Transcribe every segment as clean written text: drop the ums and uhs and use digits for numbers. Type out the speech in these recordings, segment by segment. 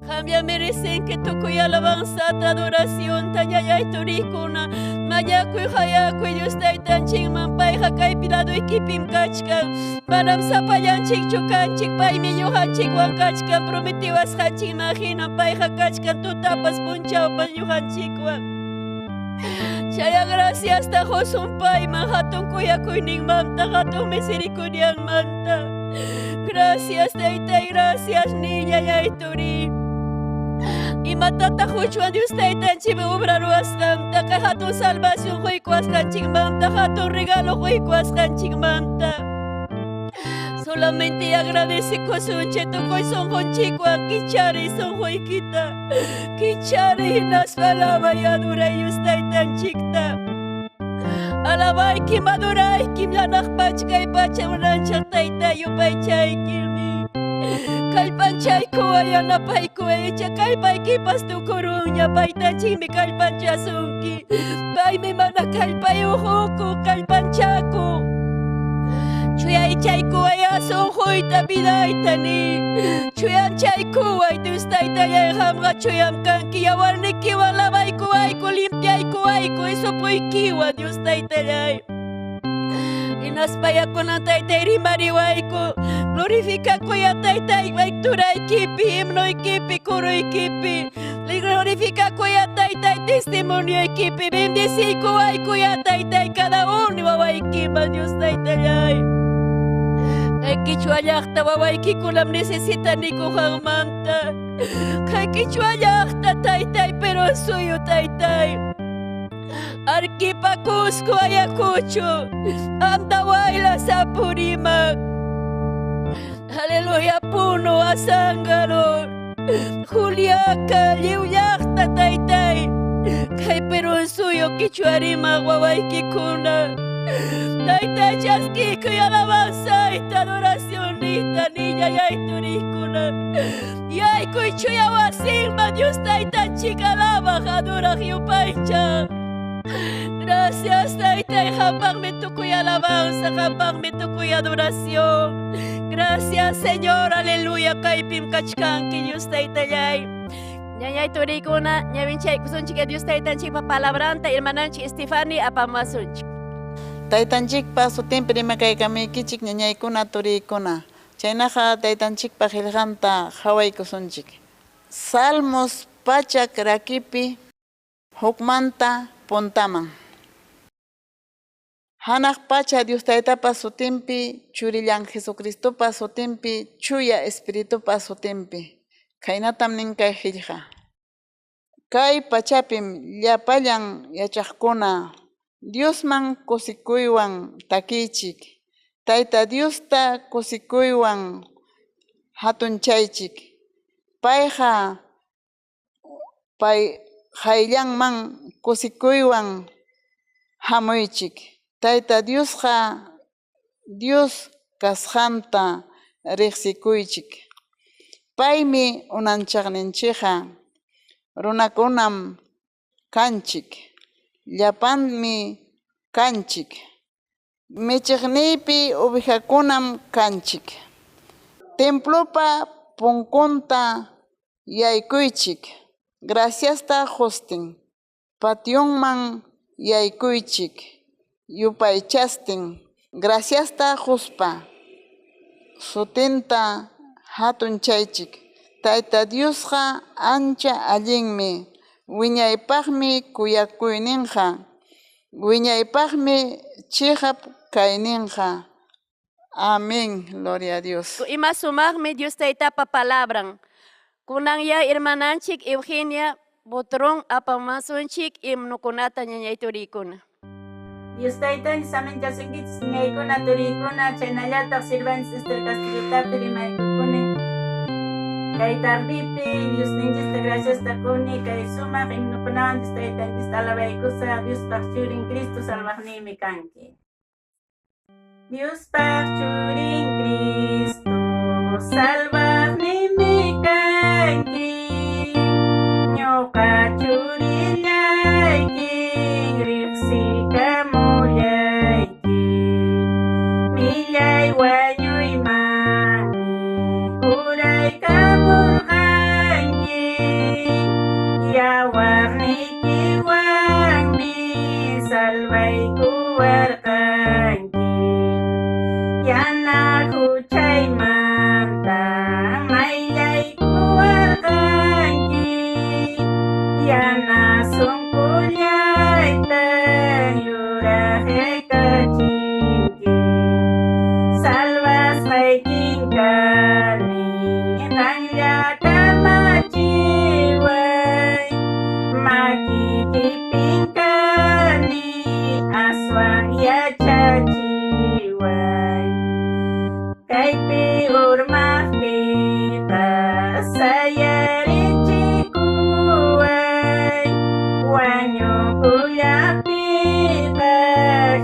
Qamlla merecenki tukuy alabanzata, adoracionta, ñañay turikuna. Mañakuy, qayakuy Dios Taytanchikman, payqa kaypi ladoykipim kachkan. Manam sapallanchikchu kanchik, paymi ñuqanchikwan kachkan, prometiwasqanchikman hinam payqa kachkan tutapas punchawpas ñuqanchikwan. Chaya graciasta qusun payman hatun kuyakuyninmanta, hatun misericordianmanta. Gracias, Taytay, gracias, niña, ñañay turi. Imatataq quchwan Dios Taytanchikmi obra ruwasqanta, kay hatun salvación quykuwasqanchikmanta, hatun regalo quykuwasqanchikmanta. Solamente agradecekusunchik tukuy sunqunchikwan, kichariy sunquykita, kichariy hinaspa alabay adoray Dios Taytanchikta. Alabaykim, adoraykim, hanaq pacha kay pacha unanchaq Tayta yupaychaykimi. Kallpanchaykuway, yanapaykuway, icha kallpaykipas tukurunña, paytanchikmi kallpanchasunki. Paymi mana kallpayuq uku kallpanchaku. Chuyaychaykuway sunquyta vidayta ni. Chuyanchaykuway Dios Taytallay, qamqa chuyam kanki, yawarnikiwan lavaykuwayku, limpiaykuwayku, isupuykiwan Dios Taytallay. Hinaspa yakunan Taytay rimariwayku, glorifikakuya Taytay lecturaykipi, himnoykipi, coruykipi. Glorifikakuya Taytay testimonioykipi, bendeciykuwaykuya Taytay cada uno wawaykiman Dios Taytallay. Kay qichwa llaqta wawaykikunam necesitaniku qanmanta. Kay qichwa llaqta Taytay, Perú suyu Taytay. Arequipa, Cusco, Ayacucho, Andahuaylas, Apurímac. Aleluya, Puno, Azángaro, Juliaca, lliw llaqta Taytay. Kay Perú suyu qichwa rimaq wawaykikuna. Taytay chaskikuy alabanzayta, adoracionniyta, niñayay turikuna. Yaykuy chuya wasinman Dios Taytanchik alabaq, adoraq yupaychaq. Gracias, Taytay, qanpaqmi tukuy alabanza, qanpaqmi tukuy adoración. Gracias, Señor, aleluya, kaypim kachkanki Dios Taytallay. Ñañay turikuna, ñawinchaykusunchik Dios Taytanchikpa palabranta, hermananchik Estefani apamasunchik. Taytanchikpa sutinpi rimakaykamuykichik ñañaykuna turiykuna. Chaynaqa taytanchikpa qillqanta qhawaykusunchik. Salmos pachak rakipi hukmanta puntaman. Hanaq pacha Dios Taytapa sutinpi, churillan Jesucristopa sutinpi, chuya Espiritupa sutinpi. Khaynatam nin kay qillqa. Kay pachapim llapallan yachaqkuna Diosman kusikuywan takiychik, Tayta Diosta kusikuywan hatunchaychik. Payqa pay qayllanman kusikuywan hamuychik. Tayta Diosqa Dios kasqanta riqsikuychik. Paymi unanchaqninchikqa, runakunam kanchik, llapanmi kanchik. Michiqniypi ovejakunam kanchik. Templopa punkunta yaykuychik, graciasta qustin. Pationman yaykuychik, yupaychastin, graciasta quspa. Sutinta hatunchaychik. Tayta Diosqa ancha allinmi, wiñaypaqmi kuyakuyninqa, wiñaypaqmi chiqap kayninqa. Amén, gloria a Dios. Ima sumaqmi Dios Taytapa palabran. Kunan ya hermananchik Eugenia Butrón apamasunchik himnokunata ñañay turiykuna. Dios Taytanchis saminchasunkichis ñañaykuna turiykuna chaynallataq sirvanchis Esther Castillotapi rimaykukuni kay tardipi Diosninchista graciasta quni kay sumaq himnokunawan Dios Taytanchista alabaykusaq Diospaq churin Cristo salvaqniymi kanki. Diospaq churin Cristo salvaqniymi kanki ñuqa churillaykin riqsikamullayki millay wañuymanmi uraykamurqanki yawarniykiwanmi salvaykuwarqanki yana huchaymanta mayllaykuwarqanki yana sunqullaytan yuraqyaykachinki salvasqaykin kani qanlla kamachiway makiykipin kani aswan yachachiway kaypi urmaqpiqa sayarichikuway wañukullapiqa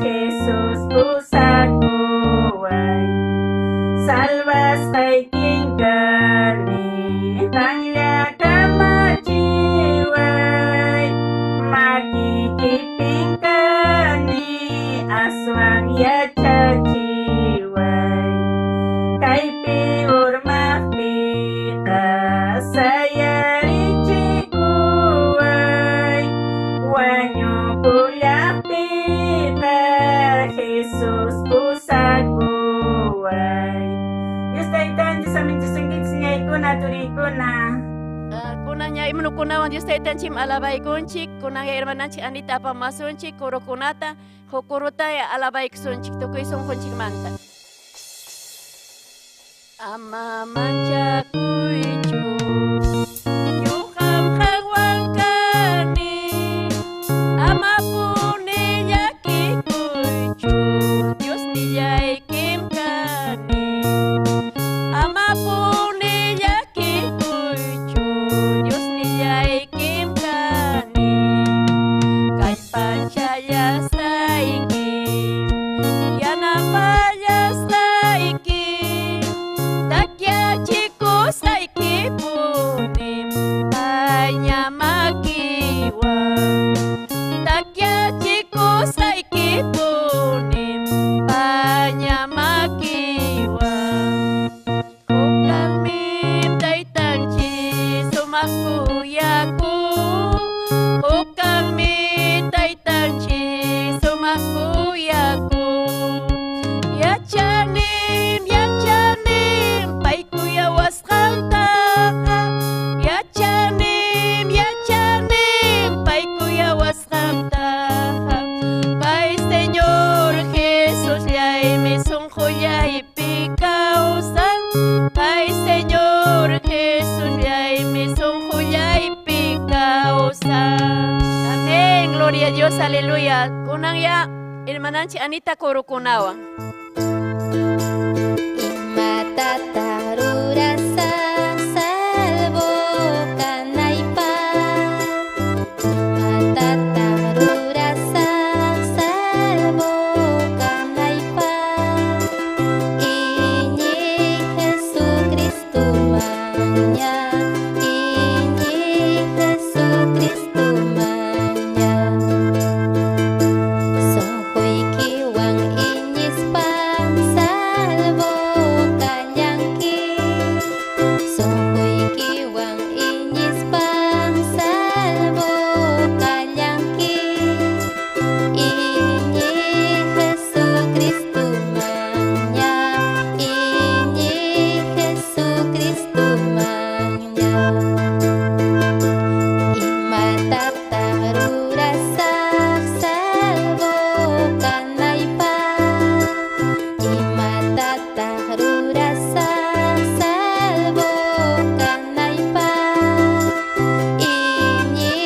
Jesus pusakuway salvasqaykin kani qanlla kamachiway makiykipin kani aswan yachachiway kaypi urmaqpiqa sayarichikuway wañukullapiqa Jesus pusakuway Dios Taytanchis saminchasunkichis ñañaykuna turiykuna. Kunan ña himnokunawan Dios Taytanchik alabaykunchik, kunan hermananchik Anita apamasunchik kurukunata, huk kuruta alabaykusunchik tukuy sunqunchikmanta. Ama manchakuychu, ñuqam qanwan kani, amapuni llakikuychu, Diosnillaykim kani. Amapuni llakikuychu, Diosnillaykim kani. Kallpachallasqayki, yanapallasqayki, takyachikusqaykipunim paña makiwan. Takyachikusqaykipunim paña makiwan. Hukkanmi Taytanchik sumaq kuyakuq, hukkanmi Taytanchik sumaq kuyakuq. Yachanim, yachanim pay kuyawasqantaqa, yachanim, yachanim pay kuyawasqantaqa. Pay Señor Jesusllaymi sunqullaypi kawsan, pay Señor Jesusllaymi sunqullaypi kawsan. Amén, gloria a Dios, aleluya. Kunan ya hermananchik Anita kurukunawan. Imatataq rurasaq salvo kanaypaq? Imatataq rurasaq salvo kanaypaq? Iñiy Jesucristomanña, iñiy Jesucristomanña. Sunquykiwan iñispam salvo kallanki. Sunquykiwan iñispam salvo kallanki. Iñiy Jesucristomanña, iñiy Jesucristomanña. Imatataq rurasaq salvo kanaypaq? Imatataq rurasaq salvo kanaypaq? Iñiy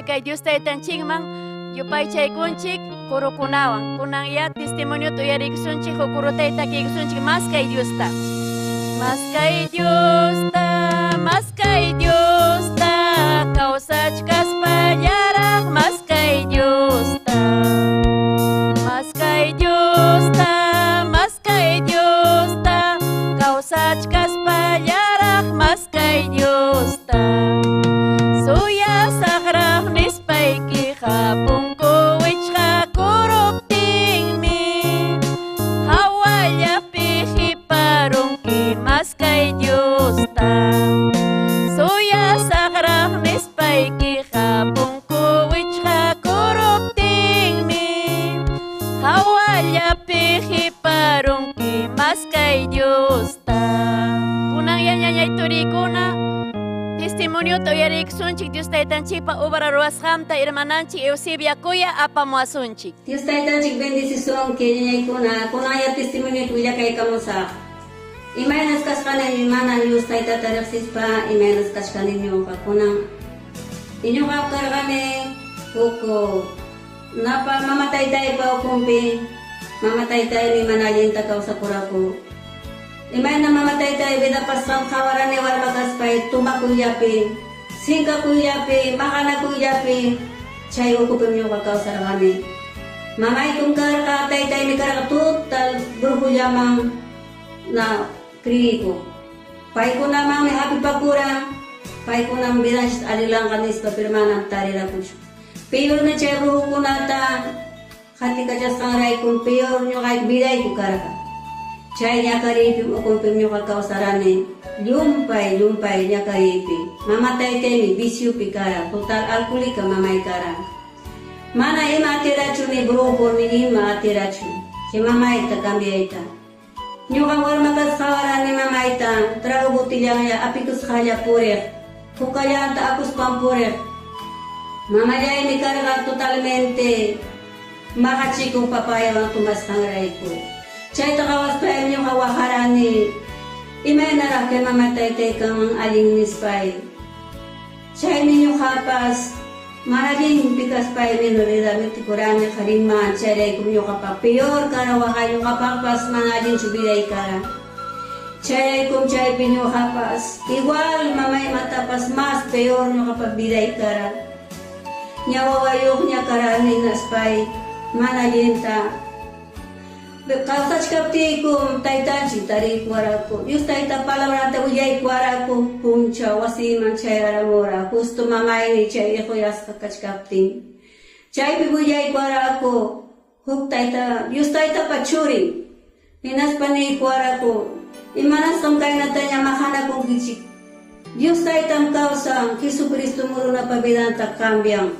kay Dios taytanchikman yupaychaykunchik kurukunawan. Kunan ya testimoniota uyarikusunchik, huk kurutay takiykusunchik maskay Diosta. Maskay Diosta, maskay Diosta, kawsachkaspallaraq maskay Diosta. Maskay Diosta, maskay Diosta, kawsachkaspallaraq maskay Diosta. Suyasaqraq nispaykiqa punku wichqakuruptinmi hawallapi qiparunki maskay Diosta. Suyasaqraq nispaykiqa punku wichqakuruptinmi hawallapi qiparunki maskay Diosta. Kunan ya ñañay turikuna testimoniota uyarikusunchik Dios taytanchikpa obra ruwasqanta hermananchik Eusebia Kuya apamuwasunchik. Dios taytanchik bendecisunki ñañaykuna, kunanya testimoniota willakaykamusaq. Imaynas kasqani mana Dios taytata riqsispa imaynas kachkani ñuqa kunan. Ñuqa karqani huk napa mama taytaypa ukunpi, mama taytaymi mana allinta kawsakuraku. Imayna mama taytay vida pasqan qhawarani warma kaspay tumakuyllapi, sinkakuyllapi, maqanakuyllapi, chay ukupim ñuqa kawsarqani. Mamaykum karqa, taytaymi karqa total brujullaman na kriyiko. Paykunamanmi hapipakuran, paykunam vidanchik allilanqa nispa, pero manam tarirakuchu. Peormi chay brujukunata qatikachasqanraykum peor ñuqayku vidayku karqa. Chay ñakariypim ukunpim ñuqa kawsarani, llumpay llumpay ñakariypi. Mama taytaymi viciopi kara, total alcohólica mamay kara. Mana ima atirachu ni brujo ni ima atirachu, chay mamayta cambiayta. Ñuqa warma kasqawarani mamayta, trago botellalla apikusqalla puriq, hukallanta akuspan puriq. Mamallaymi karqa totalmente maqachikun papayawan tomasqanrayku. Chayta qawaspaymi ñuqa waqarani, imaynaraq kay mama taytay kanman allin nispay. Chaymi ñuqapas mana allinpi kaspaymi en realidad mitikurani qariman, chayraykum ñuqapa peor kara waqay ñuqapaqpas mana allinchu viday kara. Chayraykum chaypi ñuqapas igual mamaymatapas más peor ñuqapa viday kara. Ña wawayuqña karani naspay mana allinta. Kawsachkaptiykum taytanchik tariykuwaraku. Dios tayta palabranta willaykuwaraku punchaw wasiman chayaramura, justo mamaymi chay iquyasqa kachkaptin. Chaypi willaykuwaraku huk tayta, Dios taytapa churin. Hinaspa niykuwaraku, imanasqam kaynataña maqanakunkichik. Dios taytam kawsan, Jesucristo runapa vidanta cambian.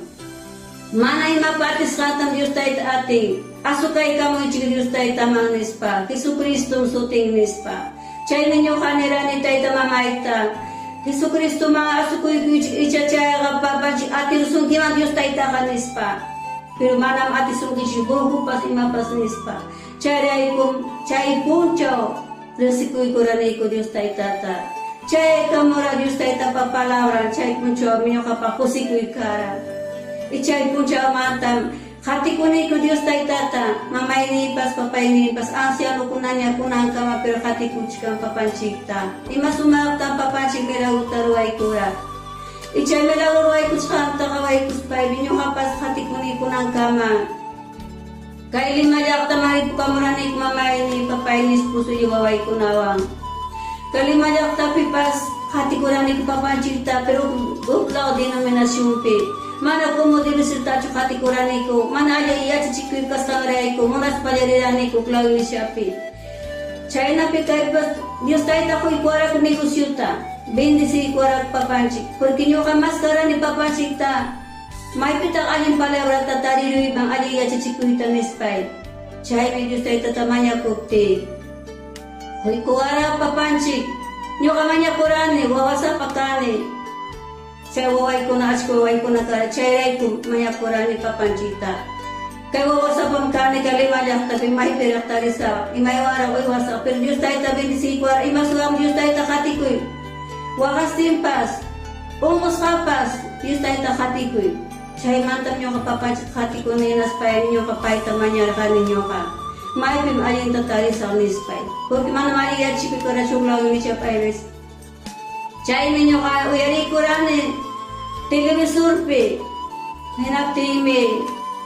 Mana imapa atisqantam Dios tayta atin. Asukaykamuychik Dios taytaman nispa, Jesucristom sutin nispa. Chaymi ñuqa nirani tayta mamayta, Jesucristoman asukuykuychik icha chayqa papanchik atirsunkiman Dios taytaqa nispa. Pero manam atisunkichik brujupas imapas nispa. Chayraykum chay punchaw riqsikuykuraniku Dios taytata. Chaykamura Dios taytapa palabran chay punchawmi ñuqapa kusikuy kara. Y chay punchawmantam qatikuniku Dios taytata, mamaynipas, papaynipas, ancianokunaña kunankama, pero qatikuchkan papanchikta. Ima sumaqtam papanchik milagruta ruwaykura. Y chay milagro ruwaykusqanta qawaykuspaymi ñuqapas qatikuni kunankama. Kay Lima llaqtaman ripukamuraniku mamayni, papayni, esposoy wawaykunawan. Kay Lima llaqtapipas qatikuraniku papanchikta, pero huk law denominacionpi. Mana como debe ser tachu qatikuraniku, mana allin yachachikuy kasqanrayku, munaspalla riraniku huk law iglesiapi. Chaynapi kaypas Dios tayta quykuwaraku negociota, bendeciykuwaraku papanchik, porque ñuqa mas karani papanchikta, maypitaq allin palabrata tariruyman allin yachachikuyta nispay. Chaymi Dios taytata mañakuptiy. Quykuwara papanchik, ñuqa mañakurani, wawasapa kani. Chay wawaykuna achka wawaykuna kara, chayrayku mañakurani papanchikta. Kay wawasapam kani kay Lima llaqtapi maypiraq tarisaq, imaywaraq uywasaq, pero Dios tayta bendeciykuwara, ima suwam Dios tayta qatikuy. Waqastinpas, unqusqapas, Dios tayta qatikuy. Chaymantam ñuqa papanchikta qatikuni hinaspaymi ñuqa payta mañarqani ñuqa, Maypim allinta tarisaq nispay, porque manam allin yachachikuykunarachu huk lawman michapaypis. Chaymi ñuqa uyariykurani televisorpi, hinaptinmi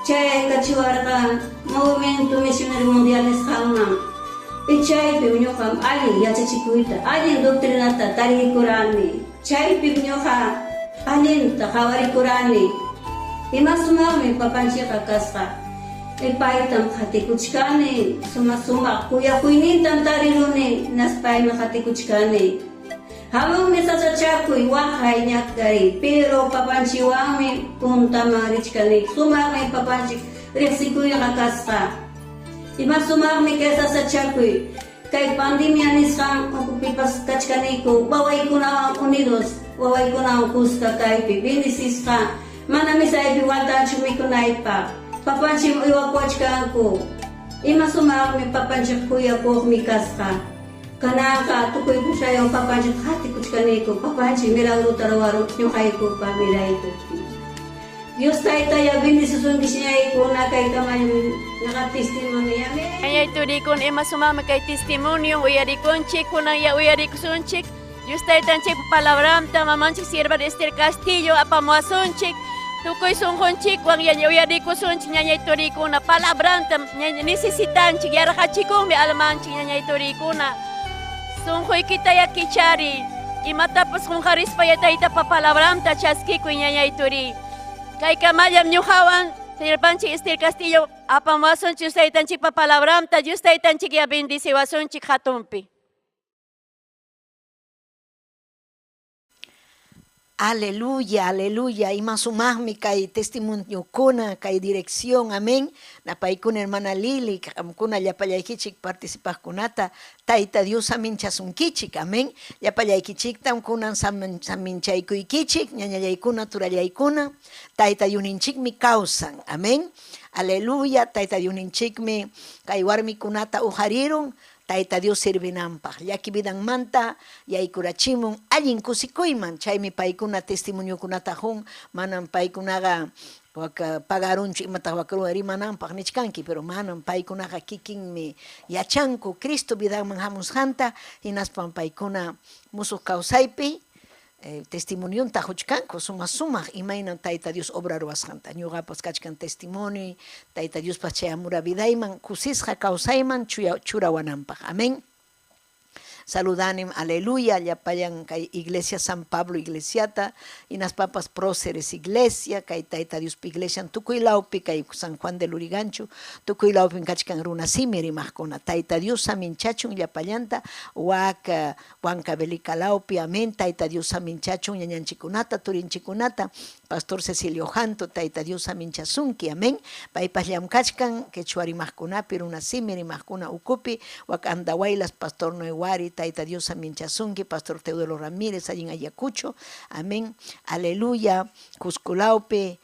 chayaykachiwarqa Movimiento Misionero Mundial nisqanman. Y chaypim ñuqam allin yachachikuyta, allin doctrinata tariykurani. Chaypim ñuqa allinta qawarikurani. Ima sumaqmi papanchikqa kasqa. Paytam qatikuchkani, suma-sumaq kuyakuynintam tariruni, hinaspaymi qatikuchkani. Hamuqmi sasachakuy, waqay, ñakariy, pero papanchikwanmi puntaman richkani. Sumaqmi papanchik riqsikuyqa kasqa. Ima sumaqmi kay sasachakuy, kay pandemia nisqan ukupipas kachkaniku, wawaykunawan unidos, wawaykunawan kuska kaypi, bendecisqa. Mana misaypi watanchu mikunaypaq. Papanchikmi uywakuwachkanku. Ima sumaqmi papanchik kuyakuqmi kasqa. Kananqa tukuy puchaywan papanchik qatikuchkaniku. Papanchik milagrota ruwarun ñuqaykupa miraykupi. Dios Taytaya bendecisunki ñaykuna kaykamaymi ñuqa testimonio. Amén. Ñañay turiykuna ima sumaqmi kay testimonio uyarikunchik, kunan ya uyarikusunchik. Dios Taytanchikpa palabranta mamanchik sierva Esther Castillo apamuwasunchik. Tukuy sunqunchikwan ñaña uyarikusunchik ñañay turiykuna palabranta ñaña necesitanchik yarqachikunmi almanchik ñañay turiykuna. Sunquykita ya kichariy. Imatapas qunqarispa ya Taytapa palabranta chaskikuy ñañay turiy. Kaykamallam ñuqawan siervanchik Esther Castillo apamuwasunchik Dios Taytanchikpa palabranta. Dios Taytanchik ya bendeciwasunchik hatunpi. Aleluya, aleluya. Ima sumaqmi kay testimoniokuna, kay dirección, amén. Napaykuna hermana Lili, qamkuna llapallaykichik participaqkunata, Tayta Dios saminchasunkichik, amén. Llapallaykichiktam kunan saminchaykuykichik, ñañallaykuna, turallaykuna, Tayta Diosninchikmi kawsan, amén. Aleluya, Tayta Diosninchikmi kay warmikunata uqarirun, Tayta Dios servinanpaq, llaki vidanmanta yaykurachimun allin kusikuyman, chaymi paykuna testimoniokunata qun, manam paykunaqa wak pagarunchu imataq wak runa rimananpaq nichkanki, pero manam paykunaqa kikinmi yachanku Cristo vidanman hamusqanta, hinaspam paykuna musuq kawsaypi testimonionta quchkanku suma sumaq imaynan Tayta Dios obra ruwasqanta. Ñuqapas kachkan testimonioy Tayta Diospas chayamura vidayman kusisqa kawsayman churawananpaq. Amén. Saludanim, aleluya, llapallan kay iglesia San Pablo iglesiata, hinaspapas Próceres iglesia, kay Tayta Diospa iglesian tukuy lawpi, kay San Juan de Lurigancho, tukuy lawpim kachkan runasimi rimaqkuna. Tayta Dios saminchachun llapallanta, wak Huancavelica lawpi, amén, Tayta Dios saminchachun ñañanchikunata, turinchikunata, Pastor Cecilio Janto, Tayta Dios saminchasunki, amén. Paypas llamkachkan quechua rimaqkunapi, runasimi rimaqkuna ukupi, wak Andahuaylas, Pastor Noehuari, Tayta Dios saminchasunki, Pastor Teodoro Ramírez, allin Ayacucho, amén, aleluya, Cusco lawpi,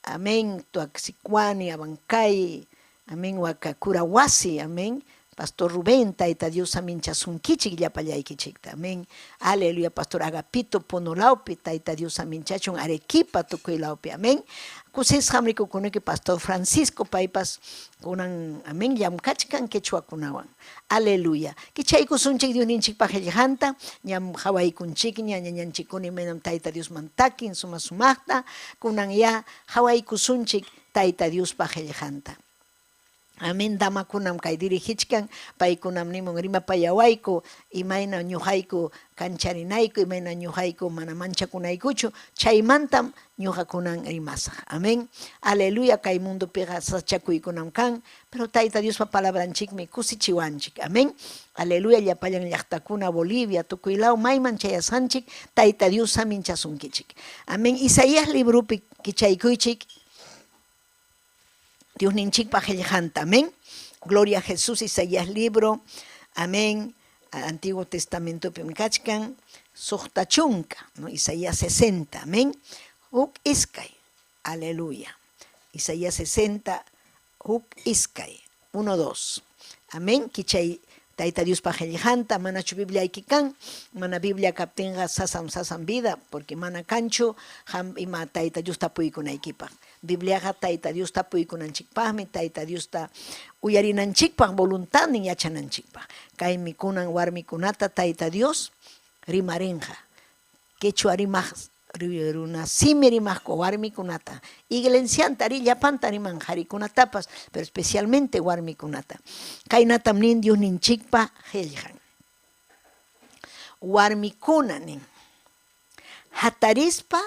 amén, Tuaxicuani, Abancay, amén, wak Curahuasi, amén, Pastor Rubén, Tayta Dios saminchasunkichik llapallaykichikta, amén, aleluya, Pastor Agapito Puno lawpi, Tayta Dios saminchachun Arequipa tukuy lawpi, amén. Kusisqam rikukuniki Pastor Francisco, paypas kunan, amén, llamkachkan quechuakunawan, aleluya. Kichaykusunchik Diosninchikpa qillqanta, ñam qawaykunchikña, ñañanchikkuna imaynam Tayta Diosman takin suma sumaqta, kunan ya qawaykusunchik Tayta Diospa qillqanta. Amén, damakunam kay dirigichkan, paykunam nimun rimapayawayku, imayna ñuqayku kancharinayku, imayna ñuqayku mana manchakunaykuchu, chaymantam ñuqakunan rimasaq. Amén. Aleluya, kay mundopiqa sasachakuykunam kan, pero Tayta Diospa palabranchikmi kusichiwanchik. Amén. Aleluya, llapallan llaqtakuna, Bolivia, tukuy law mayman chayasqanchik, Tayta Dios saminchasunkichik. Amén. Isaías libropi kichaykuychik Diosninchikpa qillqanta, amén. Gloria a Jesús, Isaías libro, amén. Antiguo Testamentopim kachkan, suqta chunka, ¿no? Isaías 60, amén. Huk iskay, aleluya. Isaías 60, huk iskay, 1, 2. Amén. Kichay Tayta Diospa qillqanta, manachu Bibliayki kan? Mana Biblia kaptinqa sasam sasam vida, porque mana kanchu qam ima Tayta Dios tapuykunaykipaq. Bibliaqa Tayta Dios tapuykunanchikpaqmi, Tayta Diosta uyarinanchikpaq, voluntadnin yachananchikpaq. Kaymi kunan warmikunata Tayta Dios rimarinqa. Quechua rimaq runa simi rimaqku warmikunata, iglencianta ri llapanta riman qharikunatapas, pero especialmente warmikunata. Kaynatam nin Diosninchikpa qillqan. Warmikuna nin, hatarispa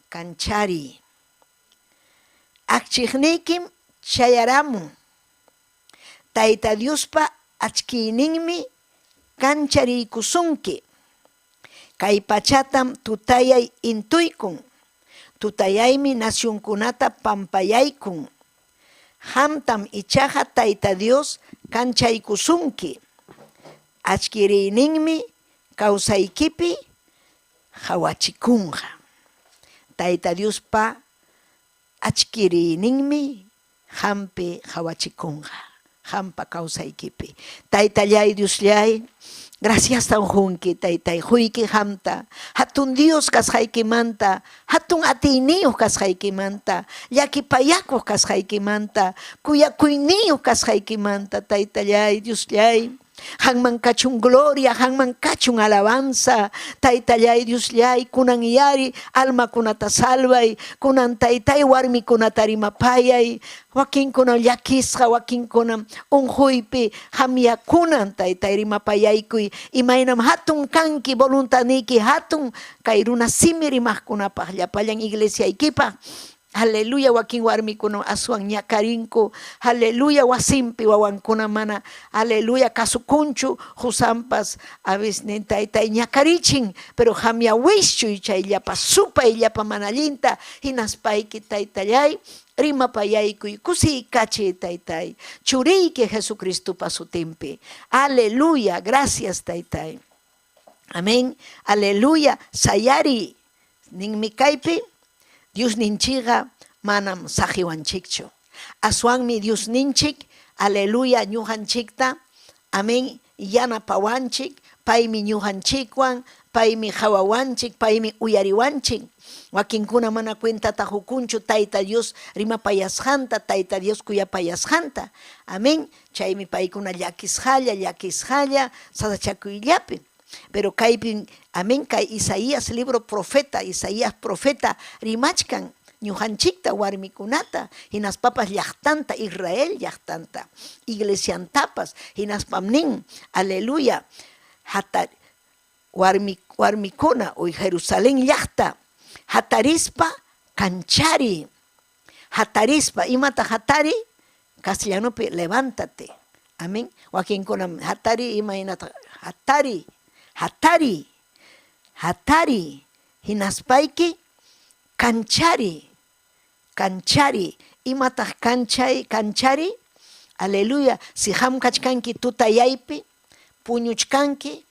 kanchariy. Akchiqniykim chayaramun. Tayta Diospa achkiyninmi kanchariykusunki. Kay pachatam tutayay intuykun, tutayaymi nacionkunata pampayaykun. Qamtam ichaqa Tayta Dios kanchaykusunki, achkiriyninmi kawsaykipi qawachikunqa. Tayta Diospa achkiriyninmi qampi qawachikunqa, qampa kawsaykipi. Taytallay, Diosllay, graciastam qunki, Taytay, quyki qamta, hatun Dios kasqaykimanta, hatun atiyniyuq kasqaykimanta, llakipayakuq kasqaykimanta, kuyakuyniyuq kasqaykimanta, Taytallay, Diosllay. Qanman kachun gloria, qanman kachun alabanza. Taytallay, Diosllay, kunan yari almakunata salvay, kunan taytay warmikunata rimapayay, wakinkuna llakisqa, wakinkuna unquypi hamyakunan taytay rimapayaykuy, imaynam hatun kanki voluntadniyki hatun kay runa simi rimaqkunapaq llapallan iglesiaykipaq. Aleluya, wakin warmikunam aswan ñakarinku. Aleluya, wasinpi wawankuna mana, aleluya, kasukunchu, qusanpas a veces taytay ñakarichin, pero qamya wischuy chay llapa supay, llapa mana allinta, hinaspayki taytallay, rimapayaykuy, kusiykachiy taytay, churiyki Jesucristopa sutinpi. Aleluya, gracias taytay. Amén, aleluya, sayariy ninmi kaypi, Diosninchikqa manam saqiwanchikchu. Aswanmi Diosninchik, aleluya, ñuqanchikta, amén, yanapawanchik, paymi ñuqanchikwan, paymi qawawanchik, paymi uyariwanchik. Wakinkuna mana cuentata qukunchu Tayta Dios rimapayasqanta, Tayta Dios kuyapayasqanta. Amén. Chaymi paykuna llakisqalla, llakisqalla, sasachakuyllapi. Pero kaypim, amén, kay Isaías libro profeta, Isaías profeta rimachkan ñuqanchikta warmikunata, hinaspapas llaqtanta, Israel llaqtanta, iglesiantapas, hinaspam nin, aleluya, hata warmi warmikuna uy Jerusalén llaqta, hatarispa kanchariy. Hatarispa, imata hatari? Castellanopi levántate. Amén. Wakinkunam hatari imaynata hatari, hatari, hatari, hinaspayki kanchari, kanchari. Imataq kanchay, kanchari? Aleluya. Si qam kachkanki tutayaypi, puñuchkanki,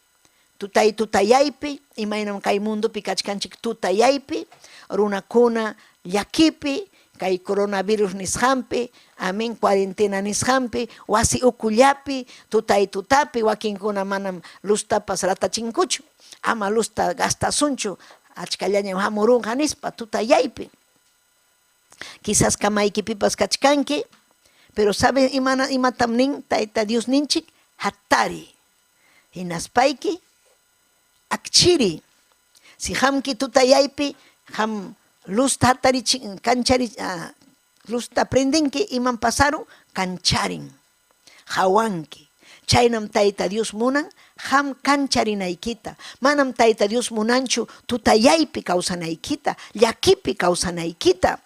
tutay tutayaypi, imaynam kay mundopi kachkanchik tutayaypi, runakuna llakipi, kay coronavirus nisqanpi, amén, cuarentena nisqanpi, wasi ukullapi, tutay tutapi, wakinkuna manam luztapas ratachinkuchu, ama luzta gastasunchu, achkallañam hamurunqa nispa, tutayaypi. Quizás kamaykipipas kachkanki, pero sabe imana imatam nin Tayta Dios ninchik? Hatari. Hinaspayki akchiri. Si qamki tutayaypi, qam luzta hatarichin, kanchari, luzta prendinki, imam pasarun? Kancharin. Qawanki. Chaynam Tayta Dios munan qam kancharinaykita. Manam Tayta Dios munanchu tutayaypi kawsanaykita, llakipi kawsanaykita.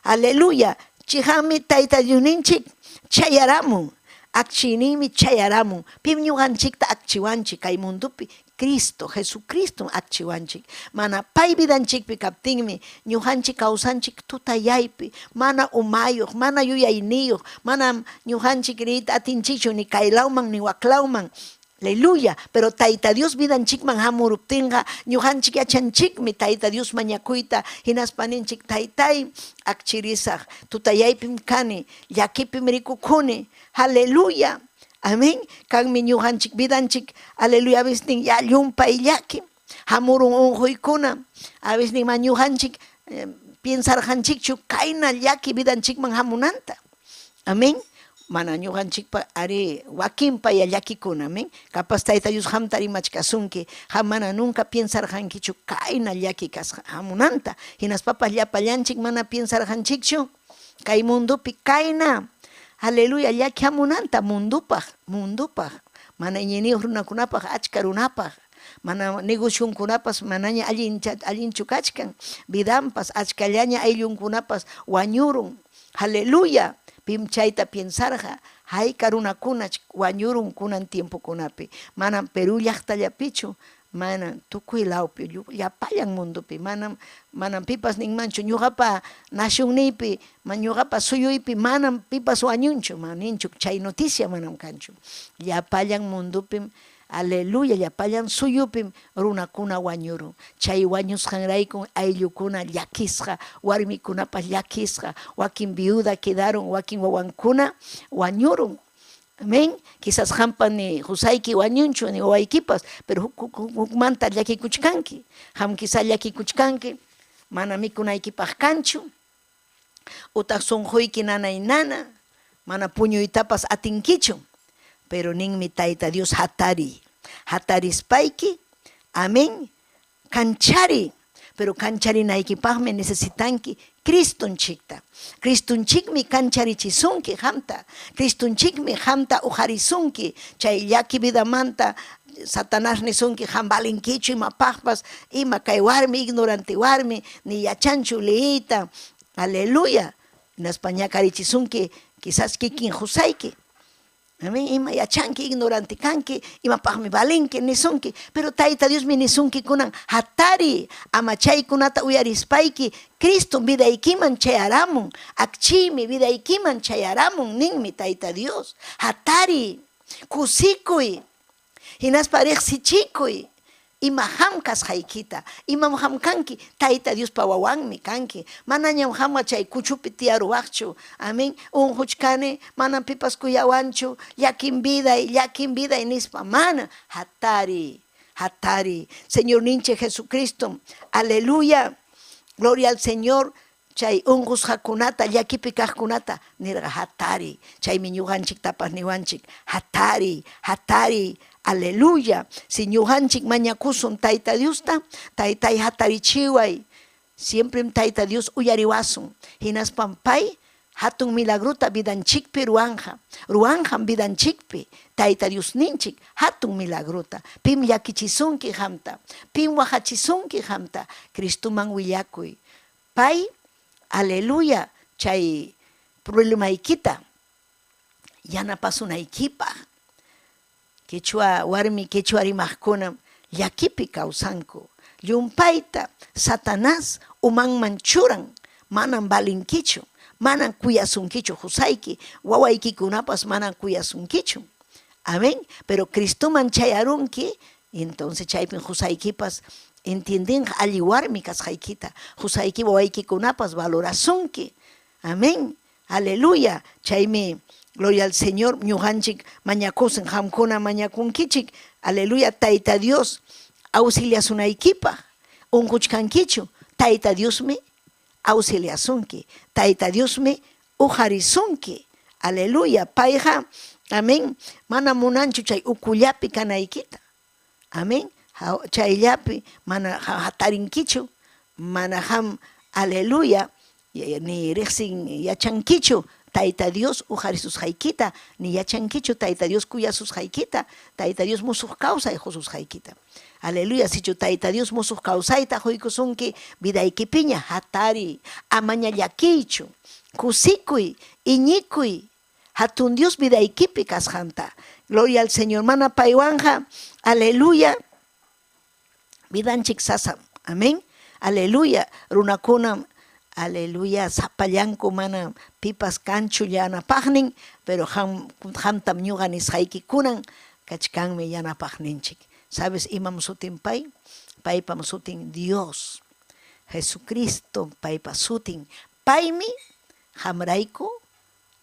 Aleluya. Chiqanmi Tayta Diosninchik chayaramun. Akchiyninmi chayaramun. Pim ñuqanchikta akchiwanchik kay mundopi? Cristo, Jesucristom akchiwanchik. Mana pay vidanchikpi kaptinmi ñuqanchik kawsanchik tutayaypi, mana umayuq, mana yuyayniyuq, manam ñuqanchik riyta atinchikchu ni kaylawman ni waklawman. Aleluya. Pero Tayta Dios vidanchikman hamuruptinqa ñuqanchik yachanchikmi Tayta Dios mañakuyta, hinaspa ninchik, Taytay, akchirisaq, tutayaypim kani, llakipim rikukuni. Aleluya. Amén. Kanmi ñuqanchik vidanchik, aleluya, avisnin ya llumpay llaki. Hamurun unquykuna, avisnin ma ñuqanchik piensarqanchikchu kayna llaki vidanchikman hamunanta. Amén. Mana ñuqanchikpa ari wakinpa ya llakikuna, amén. Capaz Tayta Dios qamta rimachkasunki, qam mana nunca piensarqankichu kayna llaki kasqa hamunanta. Hinaspapas llapallanchik mana piensarqanchikchu kay mundopi kayna, aleluya, llaki hamunanta mundupaq, mundupaq, mana iñiyniyuq runakunapaq, achka runapaq. Mana negocionkunapas manaña allinchu kachkan, vidanpas achkallaña ayllunkunapas wañurun. Aleluya. Pim chayta piensarqa, hayka runakuna wañurun kunan tiempokunapi. Manam Perú llaqtallapichu, manam tukuy lawpi, llapallan mundopi, manam manam pipas ninmanchu ñuqapa nacionniypi, ñuqapa suyuypi manam pipas wañunchu, maninchu, chay noticia manam kanchu. Llapallan mundopim, aleluya, llapallan suyupim runakuna wañurun. Chay wañusqanraykum ayllukuna llakisqa, warmikunapas llakisqa, wakin viuda quedaron, wakin wawankuna wañurun. Amén. Quizás qampa ni qusayki wañunchu ni wawaykipas, pero hukmanta llakikuchkanki. Qam quizás llakikuchkanki, mana mikunaykipaq kanchu, utaq sunquyki nanay nana, mana puñuytapas atinkichu. Pero ninmi Tayta Dios hatariy. Hatarispayki, amén, kanchari. Pero kancharinaykipaqmi necesitanki Cristonchikta. Cristonchikmi kancharichisunki qamta. Cristonchikmi qamta uqarisunki. Chay llaki vidamanta Satanás nisunki qam valinkichu imapaqpas, ima kay warmi, ignorante warmi, ni yachanchu leeyta. Aleluya. Hinaspa ñakarichisunki quizás kikin qusayki. Amén. Ima yachanki, ignorante kanki, imapaqmi valinki nisunki. Pero Tayta Diosmi nisunki kunan hatari, ama chaykunata uyarispayki, Cristo vidaykiman chayaramun, akchiymi vidaykiman chayaramun, ninmi Tayta Dios. Hatari, kusikuy, hinaspa riqsichikuy, ima qam kasqaykita, imam qam kanki, Tayta Diospa wawanmi kanki. Manañam qamqa chay kuchupi tiyaruwaqchu. Amén. Unquchkani, manam pipas kuyawanchu, llakin viday, llakin viday nispa. Mana, hatari, hatari. Señorninchik Jesucristo, aleluya, gloria al Señor, chay unqusqakunata, llakipi kaqkunata nirqa hatari. Chaymi ñuqanchiktapas niwanchik, hatari, hatari, aleluya. Si ñuqanchik mañakusun Tayta Diosta, Taytay hatarichiway, siemprem Tayta Dios uyariwasun. Hinaspam pay hatun milagrota vidanchikpi ruwanja, ruwanjam vidanchikpi, Tayta Diosninchik hatun milagrota. Pim llakichisunki qamta, pim waqachisunki qamta, Cristoman willakuy. Pay, aleluya, chay problemaykita yanapasunaykipaq. Quechua warmi, quechua rimaqkunam llakipi kawsanku. Llumpayta Satanás umanman churan, manam valinkichu, manam kuyasunkichu qusayki, wawaykikunapas manam kuyasunkichu. Amén. Pero Cristoman chayarunki, entonces chaypim qusaykipas entiendenqa alli warmi kasqaykita, qusayki wawaykikunapas valorasunki. Amén. Aleluya. Chaymi, gloria al Señor, ñuqanchik mañakusun, qamkuna mañakunkichik. Aleluya, Tayta Dios auxiliasunaykipaq. Unquchkankichu, Tayta Diosmi auxiliasunki. Tayta Diosmi uqarisunki. Aleluya. Payqa, amén, mana munanchu chay ukullapi kanaykita. Amén. Chayllapi mana hatarinkichu, mana qam, aleluya, ni riqsin yachankichu Tayta Dios uqarisusqaykita, ni yachankichu Tayta Dios kuyasusqaykita, Tayta Dios musuq kawsay qususqaykita. Aleluya, sichu Tayta Dios musuq kawsayta quykusunki, vidaykipiña hatari, amaña llakiychu, kusikuy, iñikuy, hatun Dios vidaykipi kasqanta. Gloria al Señor, mana paywanja, aleluya, vidanchik sasam. Amén. Aleluya, runakunam, aleluya, sapallanku mana pipas kanchu yanapaqnin, pero qamtam ñuqa nisqayki kunan kachkanmi yanapaqninchik. ¿Sabes imam sutin pay? Paypam sutin Dios. Jesucristo paypa sutin. Paymi qamrayku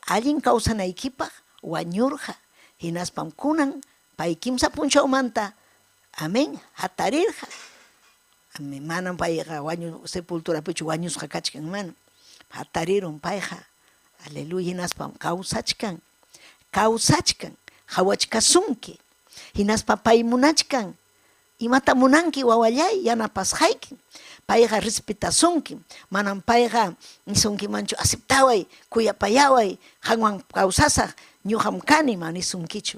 allin kawsanaykipaq wañurqa. Hinaspam kunan pay kimsa punchawmanta, amén, hatarirqa. Amén. Manam payqa wañu sepulturapichu wañusqa kachkan, manam. Hatarirun payqa. Aleluya, hinaspam kawsachkan. Kawsachkan, qawachkasunki. Hinaspa pay munachkan. Imata munanki wawallay, yanapasqaykim. Payqa respetasunkim. Manam payqa nisunkimanchu aceptaway, kuyapayaway, qanwan kawsasaq, ñuqam kani, ma nisunkichu.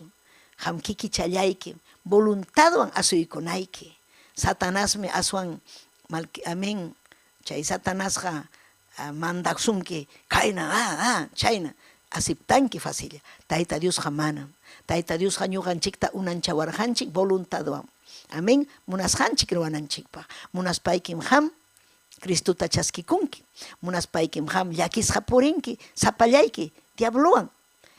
Qam kikichallaykim voluntadwan asuykunayki. Satanasmi aswan malki, amén, chay Satanasqa mandaqsunki kayna, chayna, aceptanki facilla. Tayta Diosqa manam. Tayta Diosqa ñuqanchikta unanchawarqanchik voluntadwan. Amén. Munasqanchik ruwananchikpaq. Munaspaykim qam Cristota chaskikunki. Munaspaykim qam llakisqa purinki, sapallayki, diablowan.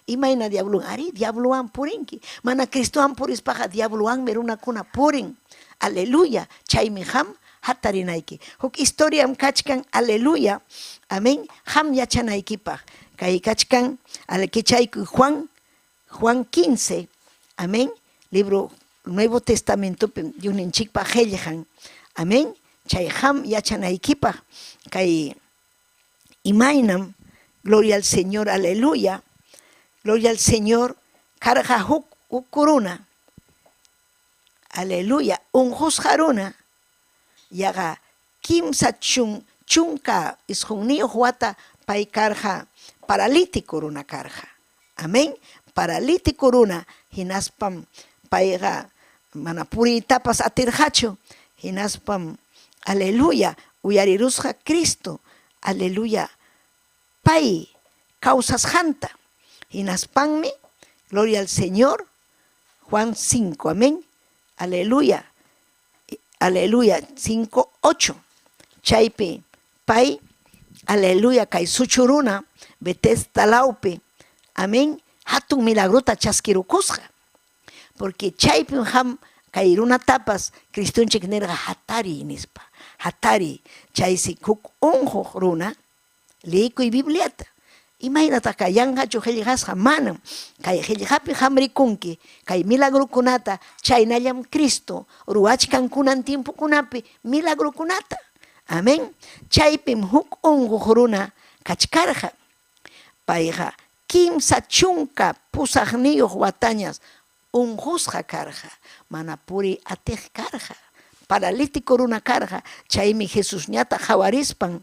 Imayna diablowan? Arí, diablowan purinki. Mana Cristowan purispaqa diablowanmi runakuna purin. Aleluya. Chaymi qam hatarinayki. Huk historiam kachkan, aleluya, amén, qam yachanaykipaq. Kay kachkan, kichaykuy Juan, Juan 15, amén, libro Nuevo Testamentopim Diosninchikpa qellqan, amén, chay qam yachanaykipaq kay imaynam, gloria al Señor, aleluya, gloria al Señor, karqa huk huk runa, aleluya, unqusqa runa, yaqa kimsa chunka isqunniyuq wata pay karqa paralítico runa karqa. Amén. Paralítico runa, hinaspam payqa mana puriytapas atirqachu, hinaspam, aleluya, uyarirusqa Cristo, aleluya, pay kawsasqanta. Hinaspanmi, gloria al Señor, Juan 5, amén, aleluya, aleluya, 5, 8. Chaypi pay, aleluya, kay suchu runa, Betesda lawpi, amén, hatun milagrota chaskirukusqa. Porque chaypim qam kay runatapas Cristonchik nirqa hatariy nispa, hatariy. Chaysi huk unquq runa, liykuy Bibliata. Imaynataq kay yanqachu qellqasqa? Manam. Kay qellqapi qam rikunki kay milagrokunata, chaynallam Cristo ruwachkan kunan tiempokunapi milagrokunata. Amén. Chaypim huk unquq runa kachkarqa. Payqa 38 watañas unqusqa karqa, mana puriy atiq karqa, paralítico runa karqa. Chaymi Jesusñataq qawarispan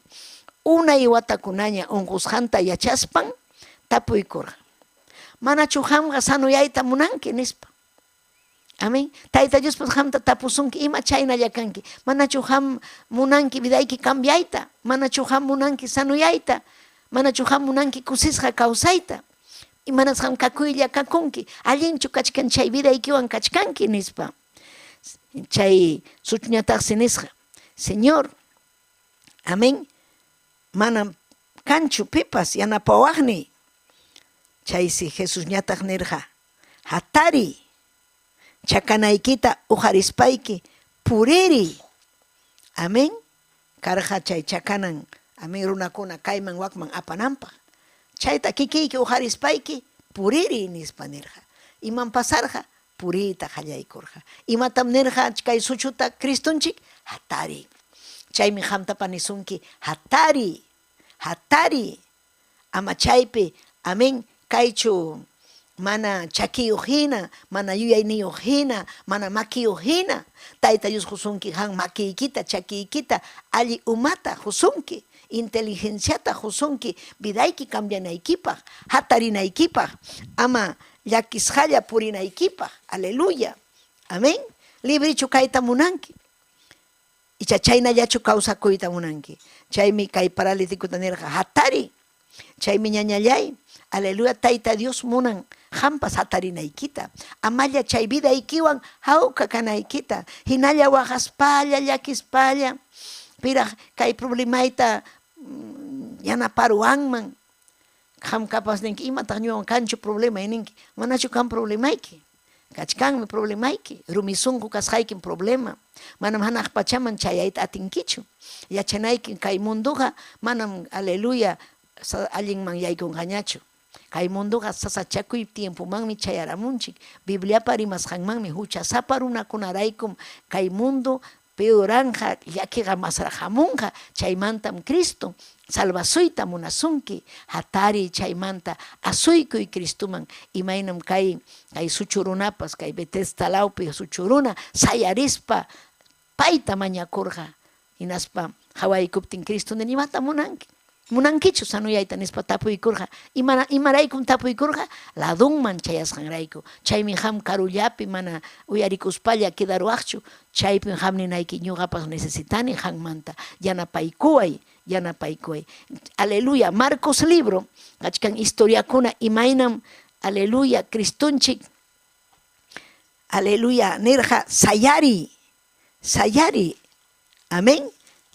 unay watakunaña unqusqanta yachaspan tapuykurqa, Manachu qamqa sanoyayta munanki? nispa. Amén. Tayta Diospas qamta tapusunki, ima chaynalla kanki? Manachu qam munanki vidayki cambiayta? Manachu qam munanki sanoyayta? Manachu qam munanki kusisqa kawsayta? Imanasqam kakuylla kakunki? Allinchu kachkan chay vidaykiwan kachkanki? nispa. Chay suchuñataqsi nisqa, Señor, amén, manam kanchu pipas yanapawaqniy. Chaysi Jesusñataq nirqa, Hatariy, chakanaykita uqarispayki puririy. Amén. Karqa chay chakanan, amén, runakuna kayman wakman apananpaq. Chayta kikiyki uqarispayki puririy, nispa nirqa. Imam pasarqa? Puriyta qallaykurqa. Imatam nirqa kay suchuta Cristonchik? Hatariy. Chaymi qamtapa nisunki, hatariy, hatariy. Ama chaypi, amén, kaychu mana chakiyuq hina, mana yuyayniyuq hina, mana makiyuq hina. Tayta Dios qusunki qan makiykita, chakiykita, alli umata qusunki, inteligenciata qusunki vidayki cambianaykipaq, hatarinaykipaq, ama llakisqalla purinaykipaq. Aleluya. Amén. Librichu kayta munanki? Icha chaynallachu kawsakuyta munanki? Chaymi kay paralíticota nirqa, hatariy. Chaymi ñañallay, aleluya, Tayta Dios munan qampas hatarinaykita. Amalla chay vidaykiwan hawka kanaykita. Hinalla waqaspalla, llakispalla, piraq kay problemayta yanaparuwanman. Qam capaz ninki, imataq ñuqawan kanchu problemay ninki. Manachu kan problemayki? Kachkanmi problemayki, rumi sunqu kasqaykim problema. Manam hanaq pachaman chayayta atinkichu. Yachanaykim kay mundoqa manam, aleluya, allinman yaykunqañachu. Kay mundoqa sasachakuy tiempomanmi chayaramunchik. Bibliapa rimasqanmanmi huchasapa runakunaraykum kay mundo peoranqa, llakiqa masraq hamunqa. Chaymantam Cristo salvasuyta munasunki. Hatariy chaymanta asuykuy Cristoman. Imaynam kay kay suchu runapas, kay Betesda lawpi suchu runa sayarispa payta mañakurqa. Hinaspa qawaykuptin Cristo nirqa, Imatam munanki? Munankichu sanoyayta? nispa tapuykurqa. Ima, imaraykum tapuykurqa? Ladonman chayasqanrayku. Chaymi qam karullapi mana uyarikuspalla quedaruwaqchu. Chaypim qam ninayki, Ñuqapas necesitani qanmanta. Yanapaykuway, yanapaykuway. Aleluya. Marcos libro, kachkan historiakuna imaynam, aleluya, Cristonchik, aleluya, nirqa, sayariy, sayariy. Amén.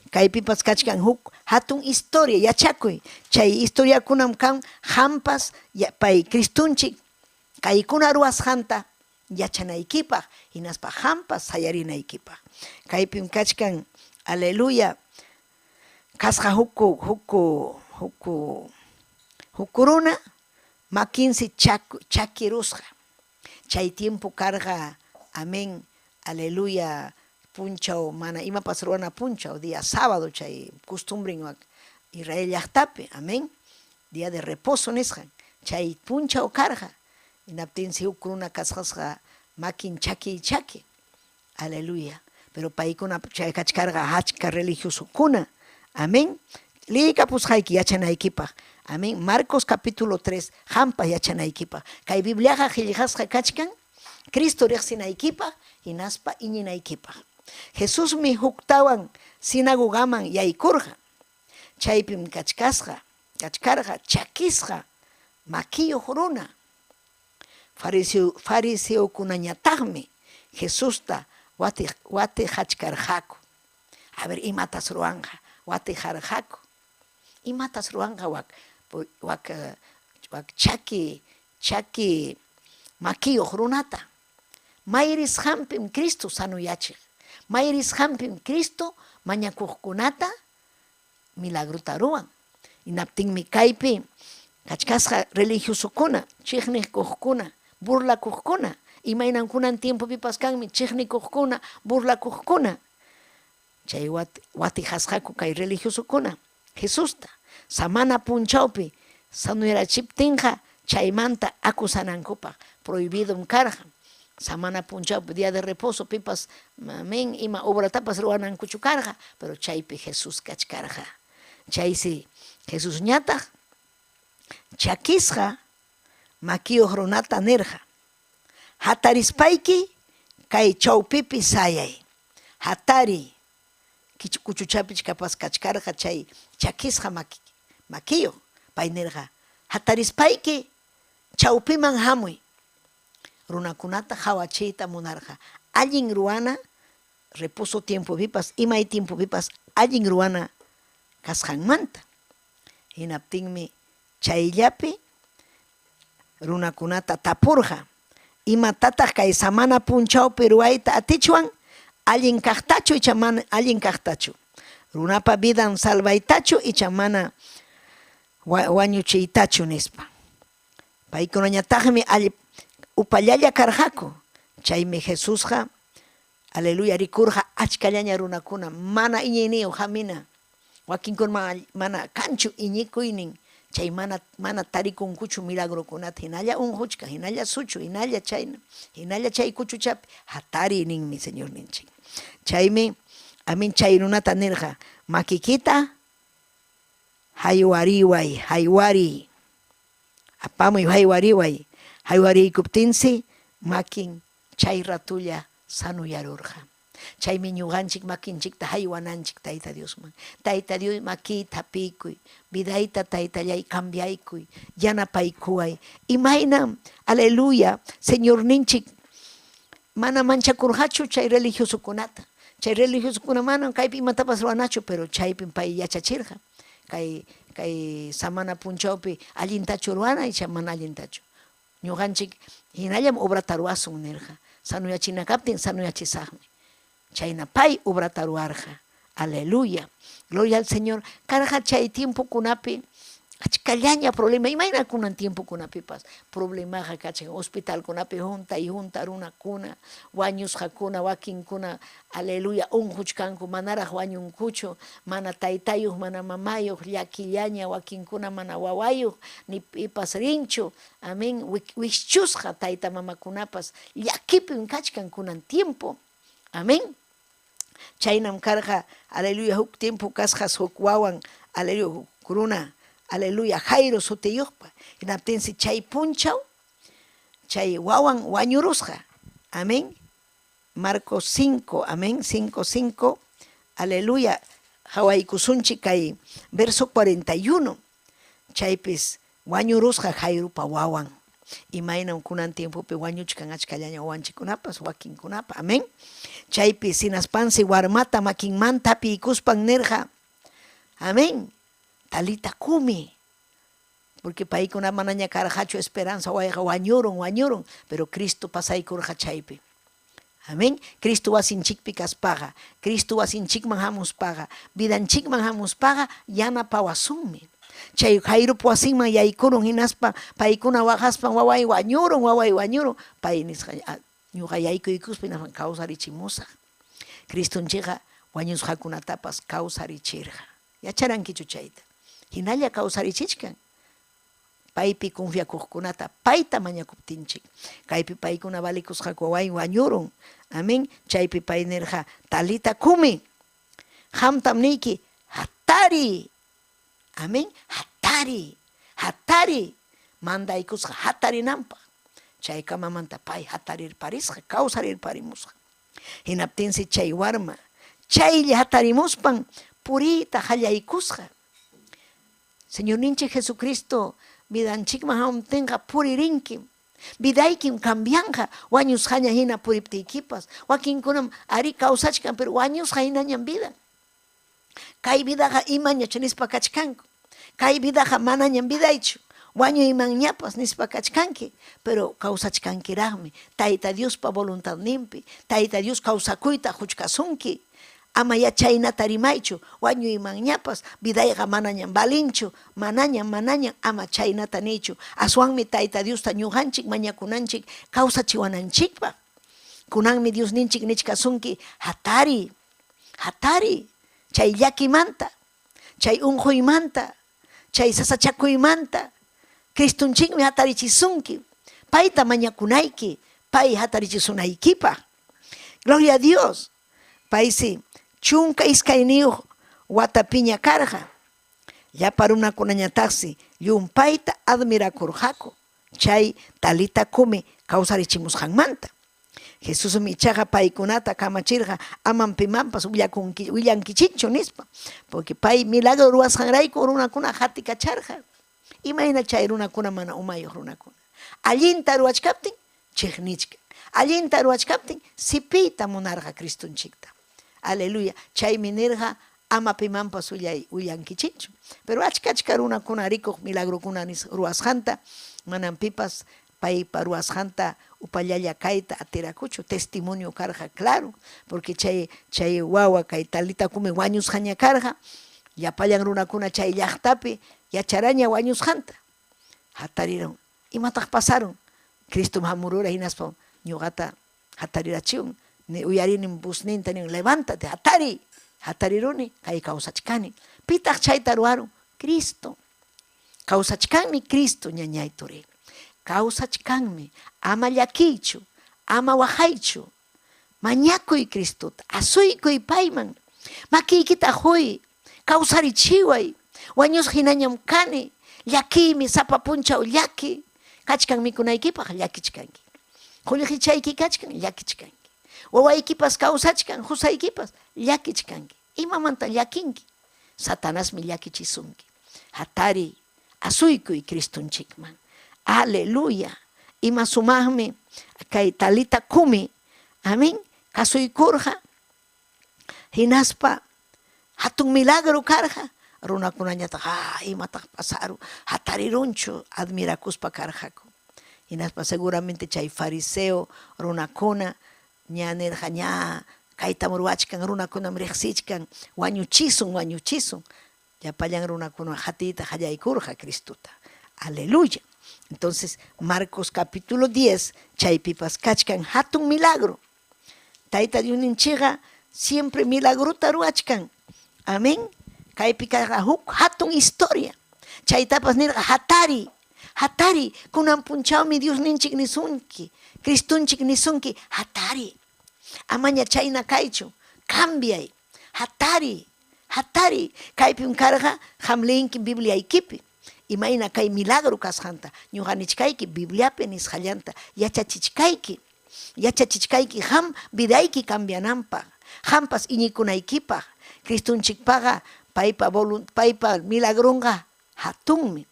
Kaypipas kachkan huk hatun historia, yachakuy. Chay historiakunam kan qampas pay Cristonchik kaykuna ruwasqanta yachanaykipaq, hinaspa qampas sayarinaykipaq. Kaypim kachkan, aleluya, kasqa huk huk huk huk runa makinsi chakirusqa. Chay tiempo karqa, amén, aleluya, punchaw mana imapas ruwana punchaw, día sábado chay costumbren Israel llaqtapi, amén, día de reposo nisqan, chay punchaw karqa. Hinaptinsi huk runa kasqasqa makin chakiy chaki, aleluya. Pero paykuna chay kachkarqa achka religiosokuna, amén. Leykapusqayki yachanaykipaq, amén. Marcos capítulo 3, qampas yachanaykipaq. Kay Bibliaqa qillqasqa kachkan Cristo riqsinaykipaq hinaspa iñinaykipaq. Jesusmi huktawan sinagogaman yaykurqa. Chaypim kachkasqa, kachkarqa chakisqa makiyuq runa. Fariseo, fariseokunañataqmi Jesusta watiqachkarqaku. A ver, imatas ruwanqa? Watiqarqaku. Imatas ruwanqa wak wak wak chaki chaki makiyuq runata? May risqanpim Cristo sanoyachiq. May risqanpim Cristo mañakuqkunata milagrota ruwan. Hinaptinmi kaypi kachkasqa religiosokuna, chiqniqkuqkuna, burlakuqkuna, imaynam kunan tiempopipas kanmi chiqnikuqkuna, burlakuqkuna. Chay watijasqaku kay religiosokuna Jesusta samana punchawpi sanoyarachiptinqa chaymanta acusanankupaq prohibidom karqa. Samana punchawpi día de reposo pipas, amén, ima obratapas ruwanankuchu karqa, pero chaypi Jesús kachkarqa. Chaysi Jesusñataq chakisqa makiyuq runata nirqa, Hatarispayki kay chawpipi sayay. Hatariy. Kuchuchapi kapas kachkarqa chay chakisqa makiyuq. Pay nirqa, Hatarispayki chawpiman hamuy. Runakunata qawachiyta munarqa allin ruwana reposo tiempopipas, imay tiempopipas allin ruwana kasqanmanta. Hinaptinmi chayllapi runakunata tapurqa, Imatataq kay samana punchawpi ruwayta atichwan? Allin kaqtachu icha mana allin kaqtachu? Runapa vidan salvaytachu icha mana wañuchiytachu? nispa. Paykunañataqmi upallalla karqaku. Chaymi Jesusqa, aleluya, rikurqa achkallaña runakuna mana iñiyniyuq hamina, wakinkuna mana kanchu iñikuynin, chay mana mana tarikunkuchu milagrokunata, hinalla unquchka, hinalla suchu, hinalla chayna, hinalla chay kuchuchapi hatariy ninmi Señorninchik. Chaymi, amin, chay runata nirqa, makikita haywariway, haywariy. Apamuy haywariway. Haywariykuptinsi makin chay ratulla sanuyarurqa. Chaymi ñuqanchik makinchikta haywananchik Tayta Diosman. Tayta Dios, makiyta hapiykuy, vidayta Taytallay cambiaykuy, yanapaykuway. Imaynam, aleluya, Señorninchik mana manchakurqachu chay religiosokunata. Chay religiosokuna manam kaypi imatapas ruwanachu, pero chaypim pay yachachirqa. Kay kay samana punchawpi allintachu ruwana icha mana allintachu. Ñuqanchik hinallam obrata ruwasun nirqa. Sanoyachina kaptin sanoyachisaqmi. Chayna pay obrata ruwarqa. Aleluya. Gloria al Señor. Karqa chay tiempokunapi, Achkallaña problema, imayna kunan tiempokunapipas problemaqa kachkan, hospitalkunapi huntay hunta runakuna, wañusqakuna, wakinkuna, aleluya, unquchkanku, manaraq wañunkuchu, mana taytayuq, mana mamayuq, llakillaña, wakinkuna mana wawayuq, ni pipas rinchu, amén, wischusqa tayta mamakunapas llakipim kachkan kunan tiempo, amén. Chaynam karqa, aleluya, huk tiempo kasqas huk wawan, aleluya, huk runa, aleluya, Jairo sutiyuqpa. Hinaptinsi chay punchaw, chay wawan wañurusqa, amén. Marcos 5, amén, 5, 5, aleluya, hawaykusunchik kay verso 41, chaypis wañurusqa Jairopa wawan. Imaynam kunan tiempopi wañuchkan achkallaña wawanchikkunapas, wakinkunapa, amén. Chaypi sinaspansi warmata makinmanta hapiykuspan nirqa, amén, Talita kumi, porque paykuna manaña karqachu esperanza, wayqa wañurun, wañurun, pero Cristo pasaykurqa chaypi. Amén. Cristo wasinchikpi kaspaqa, Cristo wasinchikman hamuspaqa, vidanchikman hamuspaqa yanapawasunmi. Chay Jairopa wasinman yaykurun hinaspa paykuna waqaspan waway wañurun, waway wañurun, pay nisqa, ñuqa yaykuykuspa hinaspan kawsarichimusaq. Cristonchikqa wañusqakunatapas kawsarichirqa. Yacharankichu chayta? Hinalla kawsarichichkan paypi confiakuqkunata payta mañakuptinchik. Kaypi paykuna valikusqaku waway wañurun. Amén. Chaypi pay nirqa, Talita kumi, qamtam niyki, hatariy. Amén. Hatariy, hatariy. Mandaykusqa hatarinanpaq. Chaykamamanta pay hatarirparisqa, kawsarirparimusqa. Hinaptinsi chay warma chaylla hatarimuspan puriyta qallaykusqa. Señorninchik Jesucristo vidanchikman hamuptinqa puririnkim. Vidaykim cambianqa wañusqaña hina puriptiykipas. Wakinkunam arí kawsachkan pero wañusqa hinañam vidan. Kay vidaqa imañach nispa kachkanku. Kay vidaqa manañam vidaychu, wañuymanñapas nispa kachkanki, pero kawsachkankiraqmi Tayta Diospa voluntadninpi. Tayta Dios kawsakuyta quchkasunki. Amayá chaynata rimaychu, wañuymanñapas vidayqa manañam valinchu, manañam, manañam, ama chaynata niychu. Aswanmi Tayta Diosta ñuqanchik mañakunanchik kawsachiwananchikpaq. Kunanmi Diosninchik nichkasunki, Hatariy, hatariy chay llakimanta, chay unquymanta, chay sasachakuymanta. Cristonchikmi hatarichisunki, payta mañakunayki, pay hatarichisunaykipaq. Gloria a Dios. Paysi 12 watapiña karqa. Llapa runakunañataqsi llumpayta admirakurqaku chay Talita kumi kawsarichimusqanmanta. Jesusmi ichaqa paykunata kamachirqa amam pimanpas willankichikchu nispa, porque pay milagro ruwasqanrayku runakuna qatikacharqa. Imayna chay runakuna mana umayuq runakuna. Allinta ruwachkaptin chiqnichkan. Allinta ruwachkaptin sipiyta munarqa Cristonchikta. Aleluya. Chaymi nirqa ama pimanpas willankichikchu. Pero achka-achka runakuna rikuq milagrokuna ruwasqanta, manam pipas paypa ruwasqanta upallalla kayta atirakuchu. Testimonio karqa, claro, porque chay wawa kay Talita kumi wañusqaña karqa, llapallan runakuna chay llaqtapi yacharaña wañusqanta. Hatarirun. Imataq pasarun? Cristom hamurura hinaspam ñuqata hatarirachiwan. Uyarinim vozninta nin, levántate, hatariy. Hatariruni, kay kawsachkani. Pitaq chayta ruwarun? Cristo. Kawsachkanmi Cristo, ñañay turi. Kawsachkanmi. Ama llakiychu, ama waqaychu. Mañakuy Cristota, asuykuy payman. Makiykita huy, kawsarichiway. Wañusqa hinañam kani. Llakiymi sapa punchaw llaki. Kachkan mikunaykipaq llakichkanki. Qullqichayki kachkan llakichkanki. Wawaykipas kawsachkan, qusaykipas llakichkanki. Imamanta llakinki? Satanasmi llakichisunki. Hatariy, asuykuy Cristonchikman. Aleluya. Ima sumaqmi kay Talita kumi, amén, kasuykurqa. Hinaspa hatun milagro karqa. Runakunañataq, imataq pasarun, hatarirunchu, admirakuspa karqaku. Hinaspa seguramente chay fariseo runakuna ña nirqa, ña kaytam ruwachkan, runakunam riqsichkan, wañuchisun, wañuchisun. Llapallan runakuna qatiyta qallaykurqa Cristota. Aleluya. Entonces, Marcos capítulo 10, chaypipas kachkan hatun milagro. Tayta Diosninchikqa siempre milagrota ruwachkan. Amén. Kaypi karqa huk hatun historia. Chaytapas nirqa hatari, hatari, kunan punchawmi Diosninchik nisunki, Cristonchik nisunki, hatari. Amaña chayna kaychu, cambiay, hatari, hatari. Kaypim karqa qam leenki Bibliaykipi. Imayna kay milagro kasqanta, ñuqa nichkayki Bibliapi nisqallanta yachachichkayki. Yachachichkayki qam vidayki cambiananpaq, qampas iñikunaykipaq. Cristonchikpaqa paypa paypa milagronqa hatunmi.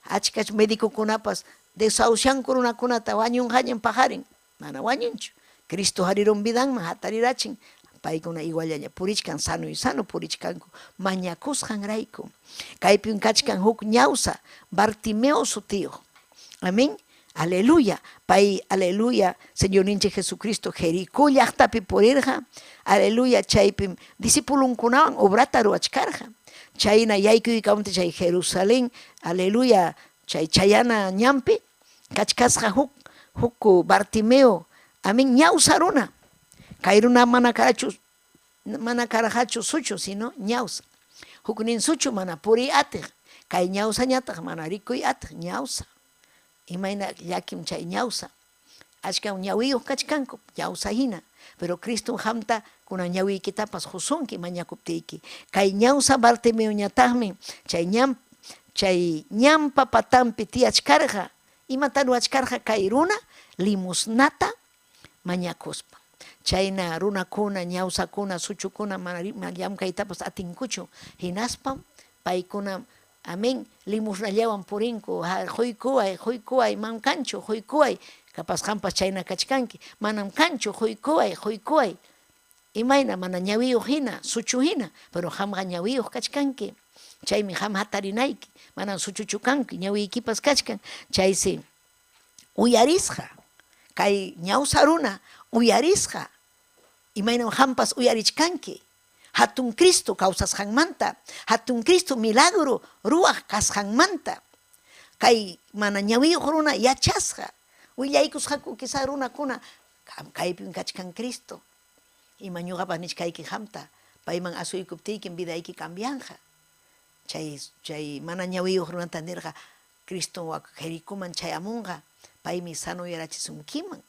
Achka medicokunapas desahucianku runakunata wañunqañam paqarin, mana wañunchu. Cristo harirun vidanman hatarirachin, paykuna iguallaña purichkan sano y sano purichkanku mañakusqanrayku. Kaypim kachkan huk ñawsa Bartimeo sutiyuq. Amén. Aleluya. Pay, aleluya, Señorninchik Jesucristo Jericó llaqtapi purirqa. Aleluya, chaypim discipulunkunawan obrata ruwachkarqa. Chayna yaykuykamuptin chay Jerusalén, aleluya, chay chayana ñanpi kachkasqa huk huk Bartimeo, amén, ñawsa runa. Kay runa mana karachu mana karqachu suchu, sino ñawsa. Huknin suchu mana puriy atiq, kay ñawsañataq mana rikuy atiq, ñawsa. Imayna llakim chay ñawsa. Achkam ñawiyuq kachkanku, ñawsa hina. Pero Cristom qamta kunan ñawiykitapas qusunki mañakuptiyki. Kay ñawsa Bartimeoñataqmi chay ñan chay ñanpa patanpi tiyachkarqa. Imata ruwachkarqa kay runa? Limosnata mañakuspa. Chayna runakuna, ñawsakuna, suchukuna mana llamkaytapas atinkuchu. Hinaspam paykuna, amén, limosnallawan purinku, quykuway, quykuway, manam kanchu, quykuway. Capaz qampas chayna kachkanki, manam kanchu, quykuway, quykuway. Imayna mana ñawiyuq hina, suchu hina, pero qamqa ñawiyuq kachkanki. Chaymi qam hatarinayki, manam suchuchu kanki, ñawiykipas kachkan. Chaysi uyarisqa, kay ñawsa runa uyarisqa, imaynam qampas uyarichkanki, hatun Cristo kawsasqanmanta, hatun Cristo milagro ruwaq kasqanmanta. Kay mana ñawiyuq runa yachasqa, willaykusqaku quizá runakuna, kaypim kachkan Cristo. Ima ñuqapas nichkayki qamta, payman asuykuptiykim vidayki cambianqa. Chay chay mana ñawiyuq runata nirqa, Cristom wak Jericoman chayamunqa, paymi sanoyarachisunkiman.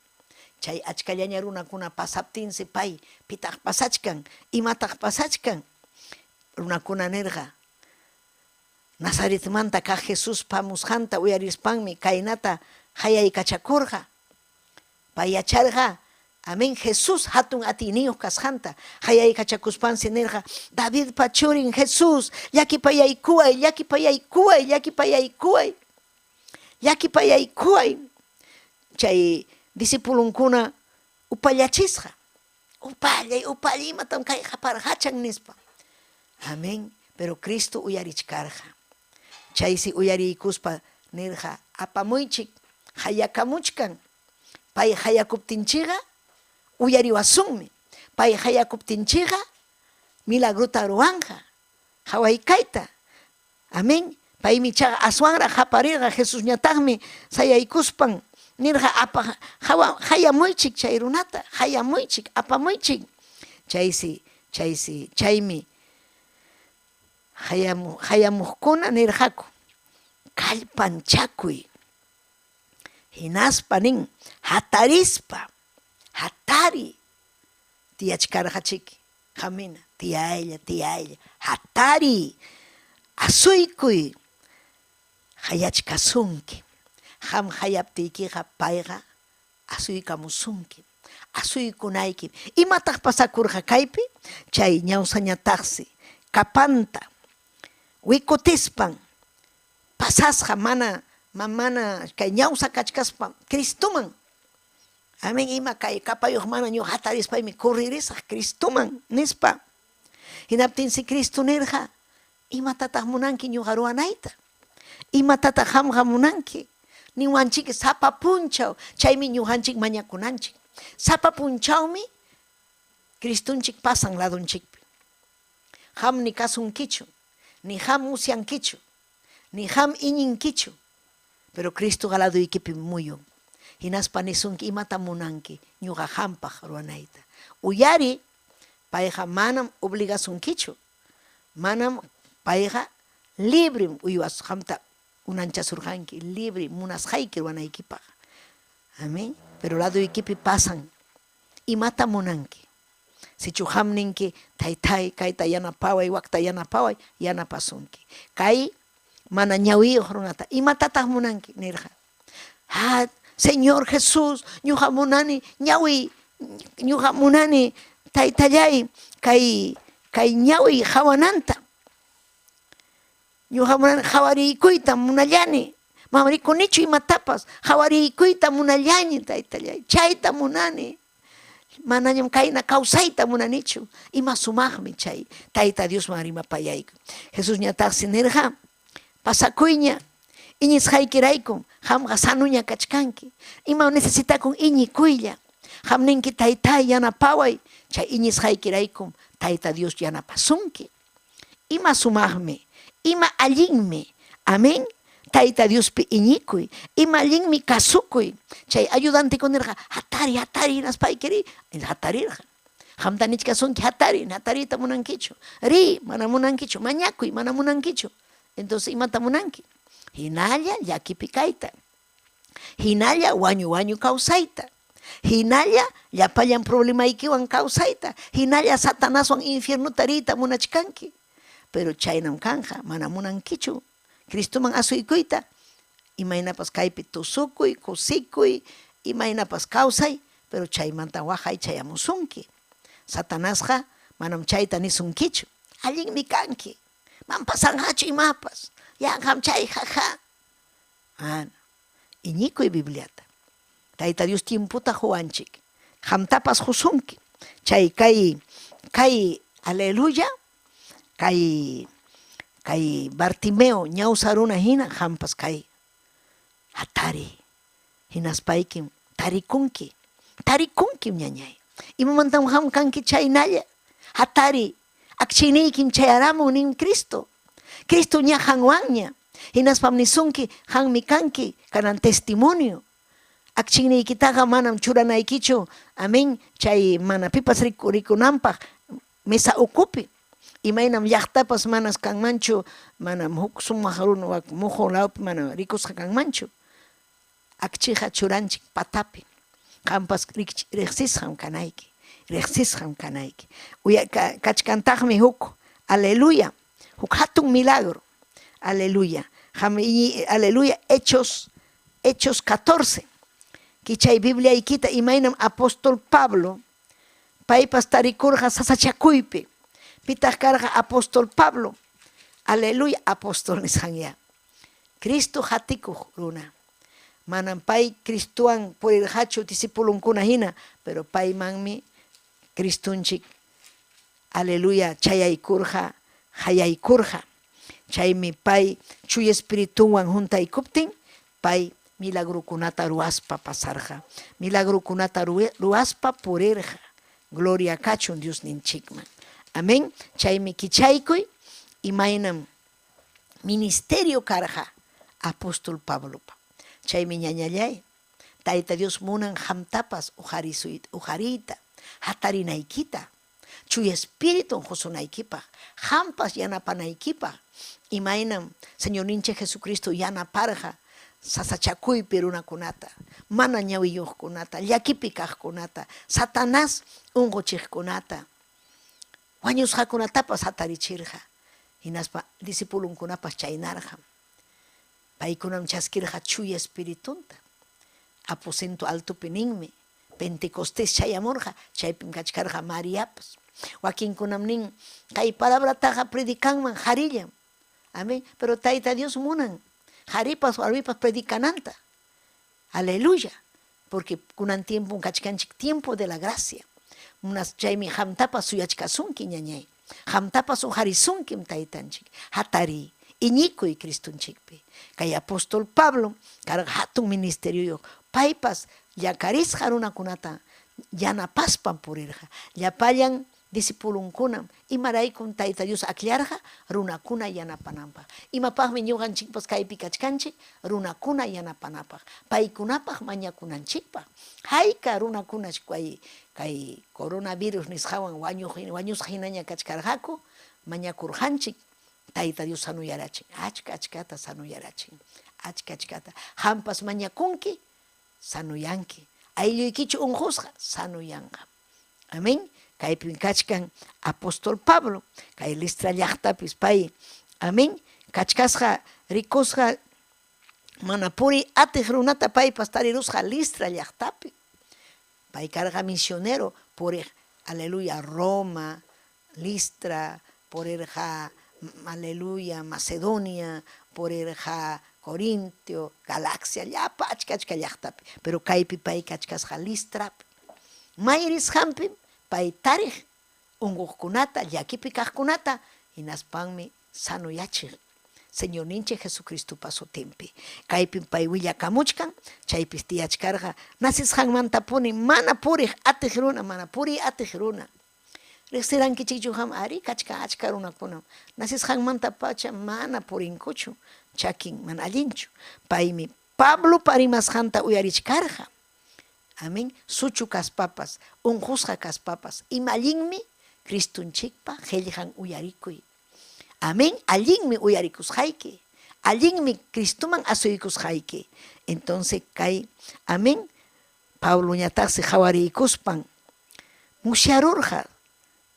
Chay achkallaña runakuna pasaptinsi pay, pitaq pasachkan, imataq pasachkan? Runakuna nirqa, Nazaretmanta kaq Jesuspa hamusqanta uyarispanmi kaynata qayaykachakurqa. Pay yacharqa, amén, Jesús hatun atiyniyuq kasqanta. Qayaykachakuspansi nirqa, Davidpa churin Jesús, llakipayaykuway, llakipayaykuway, llakipayaykuway, llakipayaykuway. Chay discipulonkuna upallachisqa, upallay, upallay, imatam kay qaparqachan nispa. Amén, pero Cristo uyarichkarqa. Chaysi uyariykuspa nirqa, Apamuychik, qayakamuchkan. Pay qayakuptinchikqa uyariwasunmi. Pay qayakuptinchikqa milagrota ruwanqa. Qawaykayta. Amén. Paymi ichaqa aswanraq qaparirqa. Jesusñataqmi sayaykuspan nirqa, Apa, qayamuychik chay runata, qayamuychik, apamuychik. Chaysi, chaysi, chaymi Qayamuqkuna nirqaku, Kallpanchakuy. Hinaspa nin, Hatarispa, hatariy. Tiyachkarqachiki, qamina, tiyaylla, tiyaylla, hatariy, asuykuy, qayachkasunki. Qam qayaptiykiqa payqa asuykamusunkim, asuykunaykim. Imataq pasakurqa kaypi? Chay ñawsañataqsi capanta wikutispan pasasqa mana mana kay ñawsa kachkaspa Cristoman. Amén, ima kay capayuq mana ñuqa hatarispaymi corririsaq Cristoman nispa. Hinaptinsi Cristo nirqa, Imatataq munanki ñuqa ruwanayta? Imatataq qamqa munanki? Niwanchik sapa punchaw, chaymi ñuqanchik mañakunanchik. Sapa punchawmi Cristonchik pasan ladonchikpi. Qamni kasunkichu. Ni qam musyankichu, ni qam iñinkichu, pero Cristoqa ladoykipim muyun. Hinaspa nisunki imatam munanki ñuqa qampaq ruwanayta. Uyari, payqa manam obligasunkichu, manam payqa librem uywas qamta unanchasurqanki, libre munasqayki ruwanaykipaq. Amén. Pero ladoykipi pasan imata munanki. Sichu qam ninki, Taytáy, kayta yanapaway, wakta yanapaway, yanapasunki. Kay mana ñawiyuq runata, imatataq munanki? nirqa. Ha, Señor Jesús, ñuqa munani ñawiy, ñuqa munani, Taytalláy, kay kay ñawiy qawananta. Ñuqa munani qawariykuytam munallani. Manam rikunichu imatapas, qawariykuytam munallani, Taytalláy, chayta munani. Manañam kayna kawsayta munanichu. Ima sumaqmi chay Tayta Diosman rimapayaykuy. Jesusñataqsi nirqa, Pasakuyña, iñisqaykiraykum qamqa sanoña kachkanki. Imam necesitakun iñikuylla. Qam ninki, Taytáy, yanapaway. Chay iñisqaykiraykum Tayta Dios yanapasunki. Ima sumaqmi, ima allinmi, amén, Tayta Diospi iñikuy, ima allinmi kasukuy. Chay ayudanteku nirqa, Hatari, hatari, hinaspayki riy. Hatarirqa. Qamta nichkasunki, hatari, hatariyta munankichu. Riy, mana munankichu. Mañakuy, mana munankichu. Entonces, imata munanki? Hinalla llakipi kayta. Hinalla wañu wañu kawsayta. Hinalla llapallan problemaykiwan kawsayta. Hinalla Satanaswan infiernota riyta munachkanki. Pero chaynam kanqa, mana munankichu Cristoman asuykuyta. Imaynapas kaypi tusukuy, kusikuy, imaynapas kawsay, pero chaymanta waqay chayamusunki. Satanasqa manam chayta nisunkichu. Allinmi kanki. Manam pasanqachu imapas. Yanqam chay, jaja. Mana. Iñikuy Bibliata. Tayta Dios tiempota quwanchik. Qamtapas qusunki. Chay kay kay aleluya kay kay Bartimeo ñawsa runa hina qampas kay hatariy. Hinaspaykim tarikunki. Tarikunkim ñañay. Imamantam qam kanki chaynalla? Hatariy. Akchiyniykim chayaramun nin Cristo. Cristo ña qanwanña. Hinaspam nisunki, qanmi kanki kanan testimonio. Akchiyniykitaqa manam churanaykichu, amén, chay mana pipas rikunanpaq mesa ukupi. Imaynam llaqtapas manas kanmanchu, manam huk sumaq runa wak muqu lawpi mana rikusqa kanmanchu. Akchiqa churanchik patapi. Qampas riqsisqam kanayki, riqsisqam kanayki. Uya kachkantaqmi huk, aleluya, huk hatun milagro. Aleluya. Qam aleluya, Hechos, Hechos 14. Kichay Bibliaykita imaynam apóstol Pablo, paypas tarikurqa sasachakuypi. Pitaq karqa apóstol Pablo? Aleluya, apóstol nisqanya. Cristo qatikuq runa. Manam pay Cristowan purirqachu discipulonkuna hina, pero paymanmi Cristonchik, aleluya, chayaykurqa, qayaykurqa. Chaymi pay Chuya Espiritunwan juntaykuptin, pay milagrokunata ruwaspa pasarqa. Milagrokunata ruwaspa purirqa. Gloria kachun Diosninchikman. Amén. Chaymi kichaykuy imaynam ministerio karqa apóstol Pablopa. Chaymi ñañallay, Tayta Dios munan qamtapas uqariyta, hatarinaykita, Chuya Espiritun qusunaykipaq, qampas yanapanaykipaq, imaynam Señorninchik Jesucristo yanaparqa sasachakuypi runakunata, mana ñawiyuqkunata, llakipi kaqkunata, Satanás unquchiqkunata, wañusqakunatapas hatarichirqa, hinaspa discipulonkunapas chaynarqam. Paykunam chaskirqa Chuya Espiritunta. Aposento altopi ninmi, Pentecostés chayamurqa, chaypim kachkarqa Mariapas. Wakinkunam nin, kay palabrataqa predicanman qarillam. Amén. Pero Tayta Dios munan qaripas warmipas predicananta. Aleluya. Porque kunan tiempom kachkanchik tiempo de la gracia. Munas chaymi qamtapas suyachkasunki ñañay. Qamtapas uqarisunkim Taytanchik. Hatariy, iñikuy Cristonchikpi. Kay apóstol Pablo karqa hatun ministerioyuq. Paypas llakarisqa runakunata yanapaspam purirqa. Llapallan Discipulonkunam. Imaraykum Tayta Dios akllarqa? Runakuna yanapananpaq. Imapaqmi ñuqanchikpas kaypi kachkanchik? Runakuna yanapanapaq. Paykunapaq mañakunanchikpaq. Hayka runakunas kay kay coronavirus nisqawan wañuq wañusqa hinaña kachkarqaku, mañakurqanchik, Tayta Dios sanuyarachin. Achka achkata sanuyarachin. Achka achkata. Qampas mañakunki, sanuyanki. Aylluykichu unqusqa, sanuyanqa. Amén. Kaypim kachkan apóstol Pablo, kay Listra llaqtapis pay, amén, kachkasqa rikusqa mana puriy atiq runata paypas tarirusqa Listra llaqtapi. Pay karqa misionero puriq, aleluya, Roma, Listra, purirqa, aleluya, Macedonia, purirqa Corintio, Galacia, llapa achka achka llaqtapi. Pero kaypi pay kachkasqa Listrapi. May risqanpim pay tariq unquqkunata, llakipi kaqkunata, hinaspanmi sanoyachiq Señorninchik Jesucristopa sutinpi. Kaypim pay willakamuchkan, chaypis tiyachkarqa nacesqanmantapuni mana puriq atiq runa, mana puriy atiq runa. Riqsirankichikchu qam? Arí, kachkan achka runakunam. Nacesqanmantapacha mana purinkuchu, chakin mana allinchu. Paymi Pablopa rimasqanta uyarichkarqa. Amén. Suchu kaspapas, unqusqa kaspapas, ima allinmi Cristonchikpa qellqan uyarikuy. Amén. Allinmi uyarikusqayki. Allinmi Cristoman asuykusqayki. Entonces kay, amén, Pabloñataqsi qawariykuspan musyarurqa,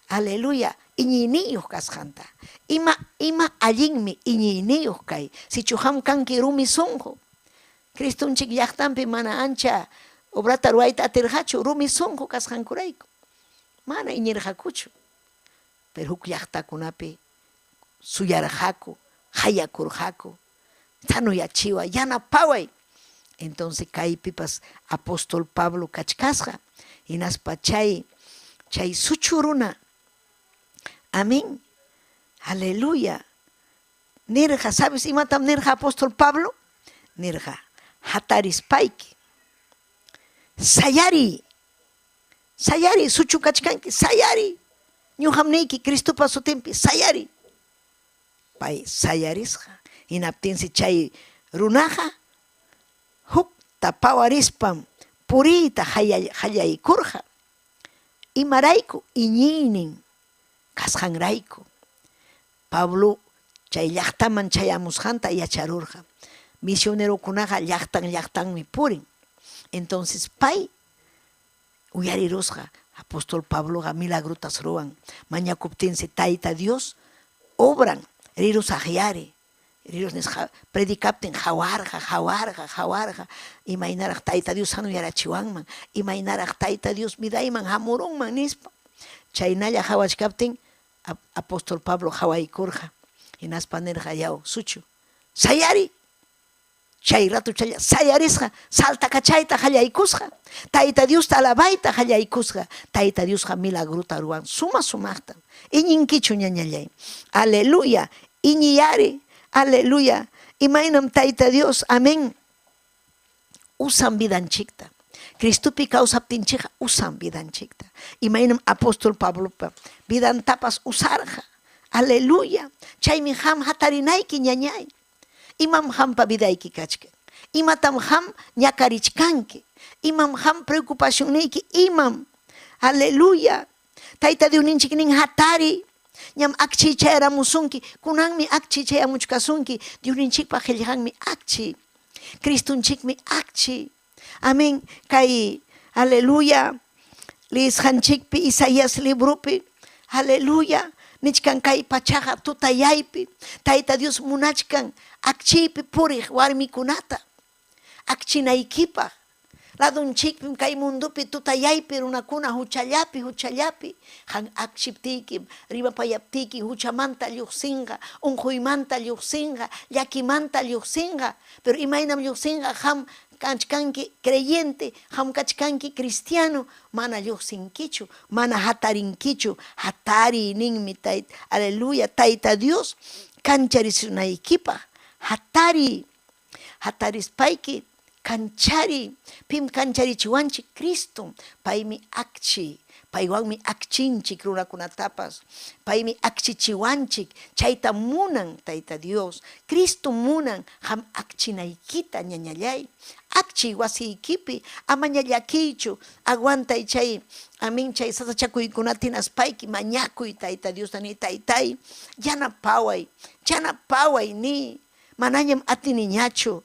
aleluya, iñiyniyuq kasqanta. Ima ima allinmi iñiyniyuq kay. Sichu qam kanki rumi sunqu. Cristonchik llaqtanpi mana ancha obrata ruwayta atirqachu rumi sunqu kasqankurayku. Mana iñirqakuchu. Pero huk llaqtakunapi suyarqaku, qayakurqaku, sanoyachiway, yanapaway. Entonces kaypipas apóstol Pablo kachkasqa, hinaspa chay chay suchu runa, amén, aleluya, nirqa, ¿sabes imatam nirqa apóstol Pablo? Nirqa, hatarispayki, sayariy, sayariy, suchu kachkanki, sayariy, ñuqam niyki Cristopa sutinpi, sayariy. Pay sayarisqa. Hinaptinsi chay runaqa hukta pawarispam puriyta qallaykurqa. Imarayku? Iñiynin kasqanrayku. Pablo chay llaqtaman chayamusqanta yacharurqa. Misionerokunaqa llaqtan llaqtanmi purin. Entonces pay uyarirusqa, apóstol Pabloqa milagrotas ruwan. Mañakuptinsi Tayta Dios obran, rirusaqyari. Rirus nisqa predicaptin hawarqa, hawarqa, hawarqa. Imaynaraq Tayta Dios sanuyarachiwanman, imaynaraq Tayta Dios vidayman hamurunman nispa. Chaynalla hawachkaptin apóstol Pablo hawaykurqa. Hinaspa nirqa, yaw, suchu, sayari. Chay ratochalla sayarisqa, saltakachayta qallaykusqa, Tayta Diosta alabayta qallaykusqa. Tayta Diosqa milagrota ruwan suma sumaqtam. Iñinkichu ñañallay? Aleluya, iñiyari, aleluya. Imaynam Tayta Dios, amén, usan vidanchikta. Cristopi kawsaptinchikqa usan vidanchikta. Imaynam apóstol Pablopa vidantapas usarqa. Aleluya. Chaymi qam hatarinayki ñañay. Imam qampa vidayki kachkan? Imatam qam ñakarichkanki? Imam qam preocupacionniyki? Imam? Aleluya. Tayta Diosninchik nin hatari. Ñam akchiy chayaramusunki. Kunanmi akchiy chayamuchkasunki. Diosninchikpa qellqanmi akchiy. Cristonchikmi akchiy. Amén. Kay, aleluya, leesqanchikpi Isaías libropi, aleluya, nichkan kay pachaqa tutayaypi, Tayta Dios munachkan akchiypi puriq warmikunata akchinaykipaq. Ladunchikpim kay mundopi tutayaypi runakuna huchallapi, huchallapi, qan akchiptiykim, rimapayaptiykim huchamanta lluqsinqa, unquymanta lluqsinqa, llakimanta lluqsinqa. Pero imaynam lluqsinqa qam kachkanki creyente, qam kachkanki cristiano, mana lluqsinkichu, mana hatarinkichu, hatariy ninmi Tayta, aleluya, Tayta Dios kancharisunaykipaq, hatariy, hatarispayki kanchariy. Pim kancharichiwanchik? Cristom, paymi akchiy. Paywanmi akchinchik runakunatapas. Paymi akchichiwanchik. Chayta munan Tayta Dios. Cristo munan qam akchinaykita ñañallay. Akchiy wasiykipi, amaña llakiychu, aguantay chay, amén, chay sasachakuykunata hinaspayki mañakuy Tayta Diosta niy, Taytay, yanapaway, yanapaway niy, manañam atiniñachu,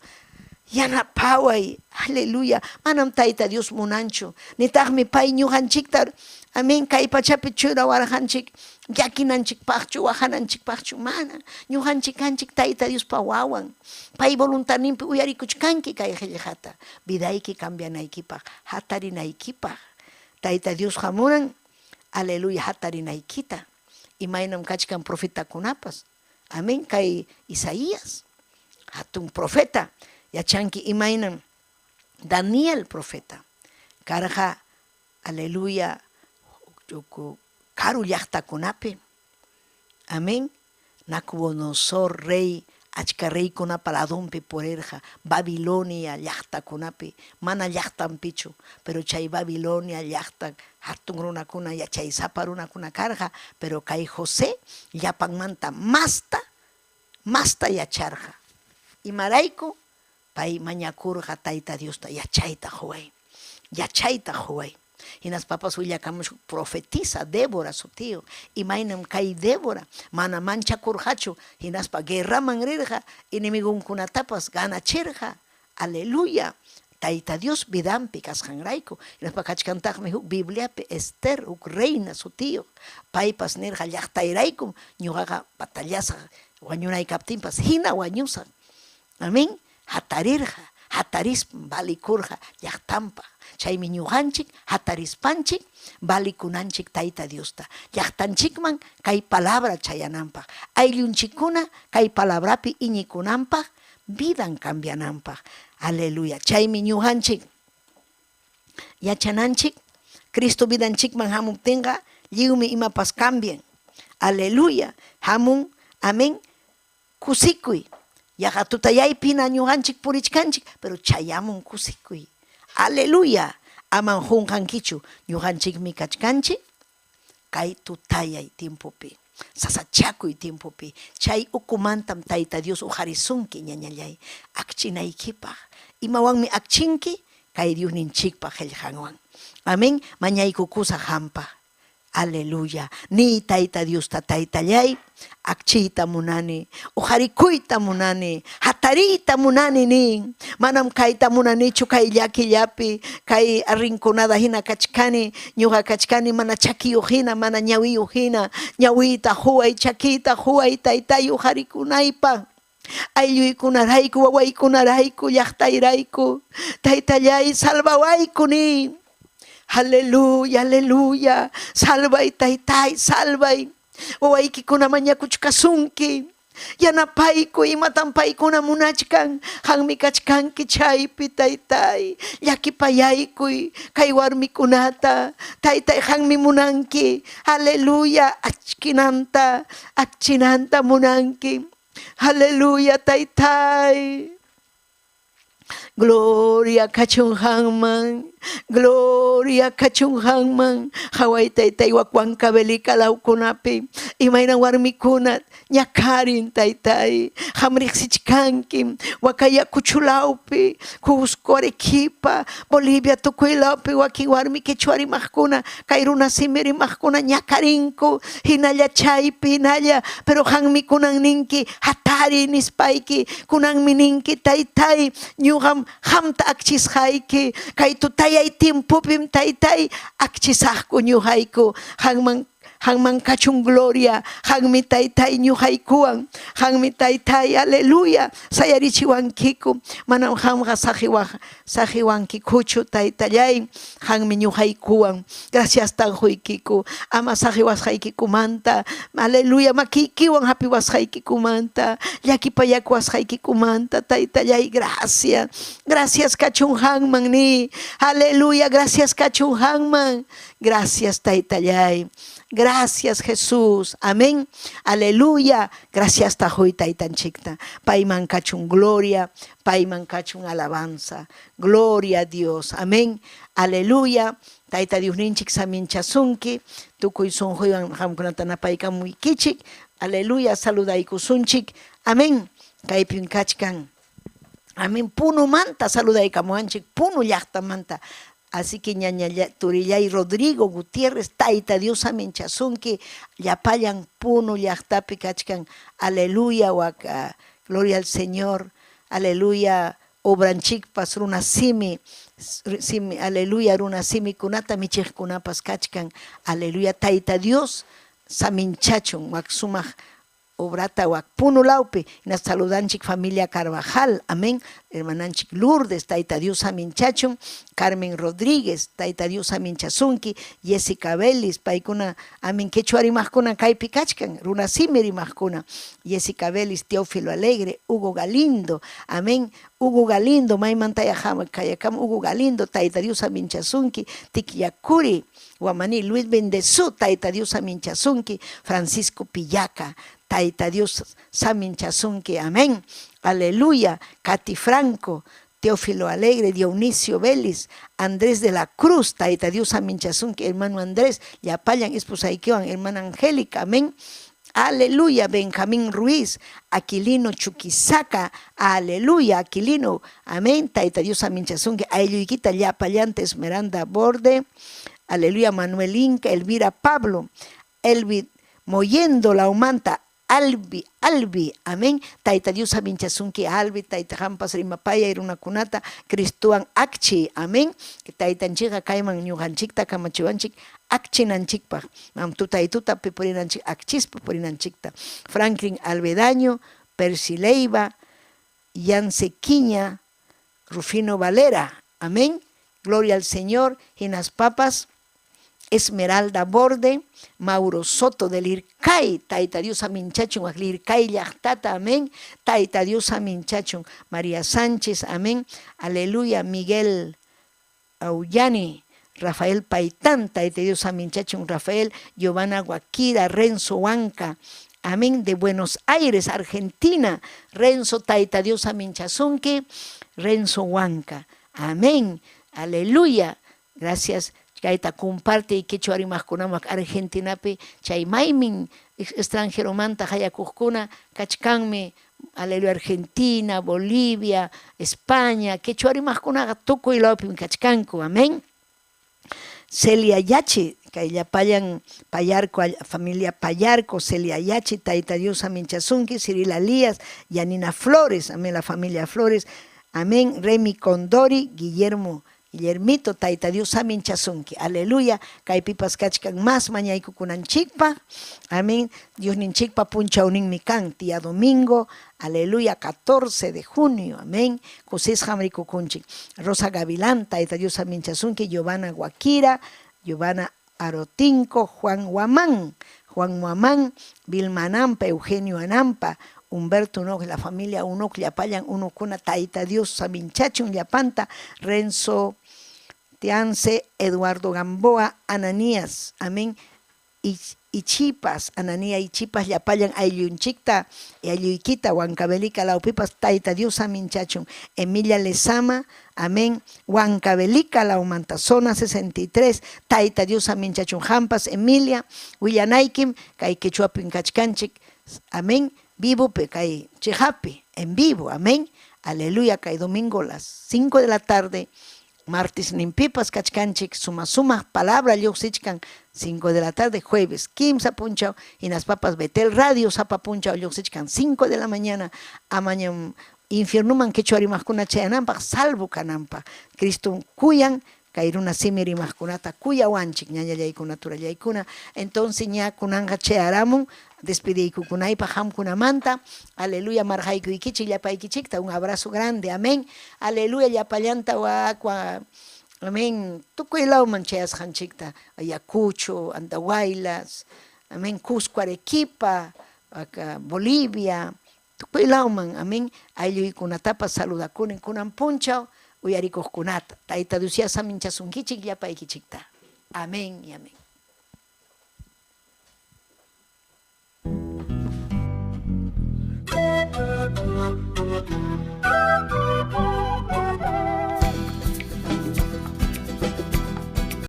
yanapaway, aleluya. Manam Tayta Dios munanchu, nitaqmi pay ñuqanchikta, amén, kay pachapi churawarqanchik, llakinanchikpaqchu, waqananchikpaqchu, mana. Ñuqanchik kanchik Tayta Diospa wawan. Pay voluntadninpi uyarikuchkanki kay qillqata, vidayki cambianaykipaq, hatarinaykipaq. Tayta Diosqa munan, aleluya, hatarinaykita. Imaynam kachkan profetakunapas. Amén, kay Isaías, hatun profeta, yachanki imaynam Daniel profeta karqa, aleluya, karu llaqtakunapi. Amén. Nabucodonosor rey achka reykunapa ladonpi purirqa, Babilonia llaqtakunapi, mana llaqtanpichu, pero chay Babilonia llaqta hatun runakuna, yachaysapa runakuna karqa, pero kay José llapanmanta masta, masta yacharqa. Imarayku? Pay mañakurqa Tayta Diosta, yachayta quway, yachayta quway. Hinaspapas willakamuchkan profetisa Débora sutiyuq. Imaynam kay Débora mana manchakurqachu, hinaspa guerraman rirqa, enemigonkunatapas ganachirqa. Aleluya. Tayta Dios vidanpi kasqanrayku. Hinaspa kachkantaqmi huk Bibliapi Esther, huk reina sutiyuq. Paypas nirqa, llaqtayraykum ñuqaqa batallasaq, wañunay kaptinpas hina wañusaq. Amén. Hatarirqa, hatarispan valikurqa llaqtanpaq. Chaymi ñuqanchik hatarispanchik valikunanchik Tayta Diosta. Llaqtanchikman kay palabra chayananpaq. Ayllunchikkuna kay palabrapi iñikunanpaq, vidan cambiananpaq. Aleluya. Chaymi ñuqanchik yachananchik, Cristo vidanchikman hamuptinqa lliwmi imapas cambian. Aleluya. Hamun, amén, kusikuy. Yaqa tutayaypina ñuqanchik purichkanchik, pero chayamun kusikuy. Aleluya. Aman qunqankichu, ñuqanchikmi kachkanchik kay tutayay tiempopi, sasachakuy tiempopi. Chay ukumantam Tayta Dios uqarisunki, ñañallay, akchinaykipaq. Imawanmi akchinki? Kay Diosninchikpa qillqanwan. Amén. Mañaykukusaq qampaq. Aleluya. Niy Tayta Diosta, Taytallay, akchiyta munani, uqarikuyta munani, hatariyta munani nin. Manam kayta munanichu kay llakillapi, kay arrinconada hina kachkani, ñuqa kachkani mana chakiyuq hina, mana ñawiyuq hina, ñawiyta quway, chakiyta quway, Taytay, uqarikunaypaq. Aylluykunarayku, wawaykunarayku, llaqtayrayku, Taytallay, salvawayku nin. Aleluya, aleluya. Salvay, Taytay, salvay. Wawaykikuna mañakuchkasunki. Yanapayku, imatam paykuna munachkan. Qanmi kachkanki chaypi, Taytay. Llakipayaykuy kay warmikunata. Taytay, qanmi munanki. Aleluya, achkinanta, akchinanta munanki. Aleluya, Taytay. Gloria kachun qanman, gloria kachun qanman. Qaway Taytay wak Huancavelica lawkunapi, imayna warmikuna ñakarin Taytay. Qam riqsichkanki wak Ayacucho lawpi, Cusco, Arequipa, Bolivia tukuy lawpi wakin warmi quechua rimaqkuna, kay runa simi rimaqkuna ñakarinku, hinalla chaypi, hinalla, pero qanmi kunan ninki, hatari nispayki, kunanmi ninki, Taytay, ñuqam qamta akchisqayki, kay tutayay tiempopim Taytay akchisaqku ñuqayku, qanman qanman kachun gloria, qanmi Taytay ñuqaykuwan, qanmi Taytay, aleluya, sayarichiwankiku, manam qamqa saqiwankikuchu Taytallay, qanmi ñuqaykuwan, graciastan quykiku, ama saqiwasqaykikumanta, aleluya, makiykiwan hapiwasqaykikumanta, llakipayakuwasqaykikumanta, Taytallay, gracias, gracias kachun qanman ni, aleluya, gracias kachun qanman, gracias Taytallay. Gracias Jesús. Amén. Aleluya. Gracias tajoy taytanchikta. Payman kachun gloria, payman kachun alabanza. Gloria a Dios. Amén. Aleluya. Tayta Diosninchik saminchasunki. Tukuy sunquywan qamkunata napaykamuykichik. Aleluya. Saludaykusunchik. Amén. Kaypim kachkan. Amén. Punumanta saludaykamuwanchik. Puno llaqtamanta. Así que ñaña turillay Rodrigo Gutiérrez, Tayta Dios saminchasunki, llapallan Puno llaqtapi kachkan. Aleluya, waka, gloria al Señor. Aleluya, obranchikpas runa simi, simi, aleluya, runa simikunata michiqkunapas kachkan. Aleluya, Tayta Dios saminchachun, wak sumaq obrata wak Puno lawpi, nas saludanchik familia Carvajal, amén, hermananchik Lourdes, Tayta Dios saminchachun, Carmen Rodríguez, Tayta Dios saminchasunki, Jessica Vélez, paykuna, amén, quechua rimaqkuna kaypi kachkan, runa simi rimaqkuna, Jessica Vélez, Teófilo Alegre, Hugo Galindo, amén, Hugo Galindo, maymantaya kayakam Hugo Galindo, Tayta Dios saminchasunki, Tikyakuri, Guamaní, Luis Bendezú, Tayta Dios saminchasunki, Francisco Pillaca, Tayta Dios saminchasunki, amén, aleluya, Katy Franco, Teófilo Alegre, Dionisio Vélez, Andrés de la Cruz, Tayta Dios saminchasunki, hermano Andrés, Yapallan, esposaykiwan, hermana Angélica, amén, aleluya, Benjamín Ruiz, Aquilino Chuquisaca, aleluya, Aquilino, amén, Tayta Dios saminchasunki, aylluykita llapallante Esmeralda Borde, aleluya, Manuel Inca, Elvira Pablo, Elvi Moyendo Laumanta, Albi, Albi, amén. Tayta Dios saminchasunki, Albi, Tayta hampas rimapaya runakunata, Cristuan akchi, amén. Taytanchikqa kayman ñuqanchikta kamachiwanchik akchinanchikpaq. Mam tutaytuta purinanchik, akchispa purinanchikta. Franklin Alvedaño, Percy Leiva, Yance Quiña, Rufino Valera, amén. Gloria al Señor, Ginas Papas, Esmeralda Borde, Mauro Soto del Ircay, Tayta Dios saminchachun, Lircay llaqtata, amén. Tayta Dios saminchachun, María Sánchez, amén. Aleluya, Miguel Auyani, Rafael Paitán, Tayta Dios saminchachun, Rafael, Giovanna Guaquira, Renzo Huanca, amén, de Buenos Aires, Argentina, Renzo, Tayta Dios saminchasunki, Renzo Huanca, amén, aleluya, gracias. Kayta comparte y quechua rimaqkunamaq Argentinapi chay maymin extranjeromanta hayakuqkuna kachkanmi, aleluya, Argentina, Bolivia, España, quechua rimaqkunaqa tukuy lawpim kachkanku, amén. Celia Yachi, kay llapallan Payarco, familia Payarco, Celia Yachi, Tayta Dios saminchasunki, Cirila Elías, Yanina Flores, amén, la familia Flores, amén, Remy Condori, Guillermo Guillermito, Tayta Dios saminchasunki, aleluya, kaypipas kachkan mas mañaykukunanchikpa, amén, Dios ninchikpa punchawninmi kan, día domingo, aleluya, 14 de junio, amén, kusisqam rikukunchik, Rosa Gavilán, Tayta Dios saminchasunki, Giovanna Guaquira, Giovanna Arotinco, Juan Guamán, Juan Guamán, Vilma Anampa, Eugenio Anampa, Humberto Unoc, la familia Unoc, llapallan unukuna, Tayta Dios saminchachun llapanta, Renzo Teance, Eduardo Gamboa, Ananías, amén, Ichipas, Ananía Ichipas, llapallan ayllunchikta, aylluykita, Huancavelica, lawpipas, Tayta Dios saminchachun, Emilia Lezama, amén, Huancavelica, lawmanta, zona 63, Tayta Dios saminchachun, hampas, Emilia, willanaykim, kay quechuapin kachkanchik, amén, vivo pe kay chihapi, en vivo, amén, aleluya, kay domingo las 5 de la tarde, martes nimpipas kachkanchik, suma suma palabra lluqsichkan, 5 de la tarde, jueves, kimsa punchaw, hinaspapas Betel Radio, sapa punchaw lluqsichkan, 5 de la mañana, amañam infiernuman quechua rimaqkuna chayananpaq, salvo kananpaq, Cristo kuyan, kay runa simi rimaqkunata kuyawanchik, ñañallaykuna, turallaykuna, entonces ña kunanqa chayaramun, despidiykukunaypaq hamkunamanta, aleluya, marqaykuykichik llapaykichikta, un abrazo grande, amén, aleluya, llapallanta wakwa, amén, tukuy lawman chayasqanchikta, Ayacucho, Andahuaylas, amén, Cusco, Arequipa, acá, Bolivia, tukuy lawman, amén, aylluykunatapas saludakuni kunan punchaw, uyarikuqkunata, Tayta Dios saminchasunkichik llapaykichikta, amén y amén. Thank you.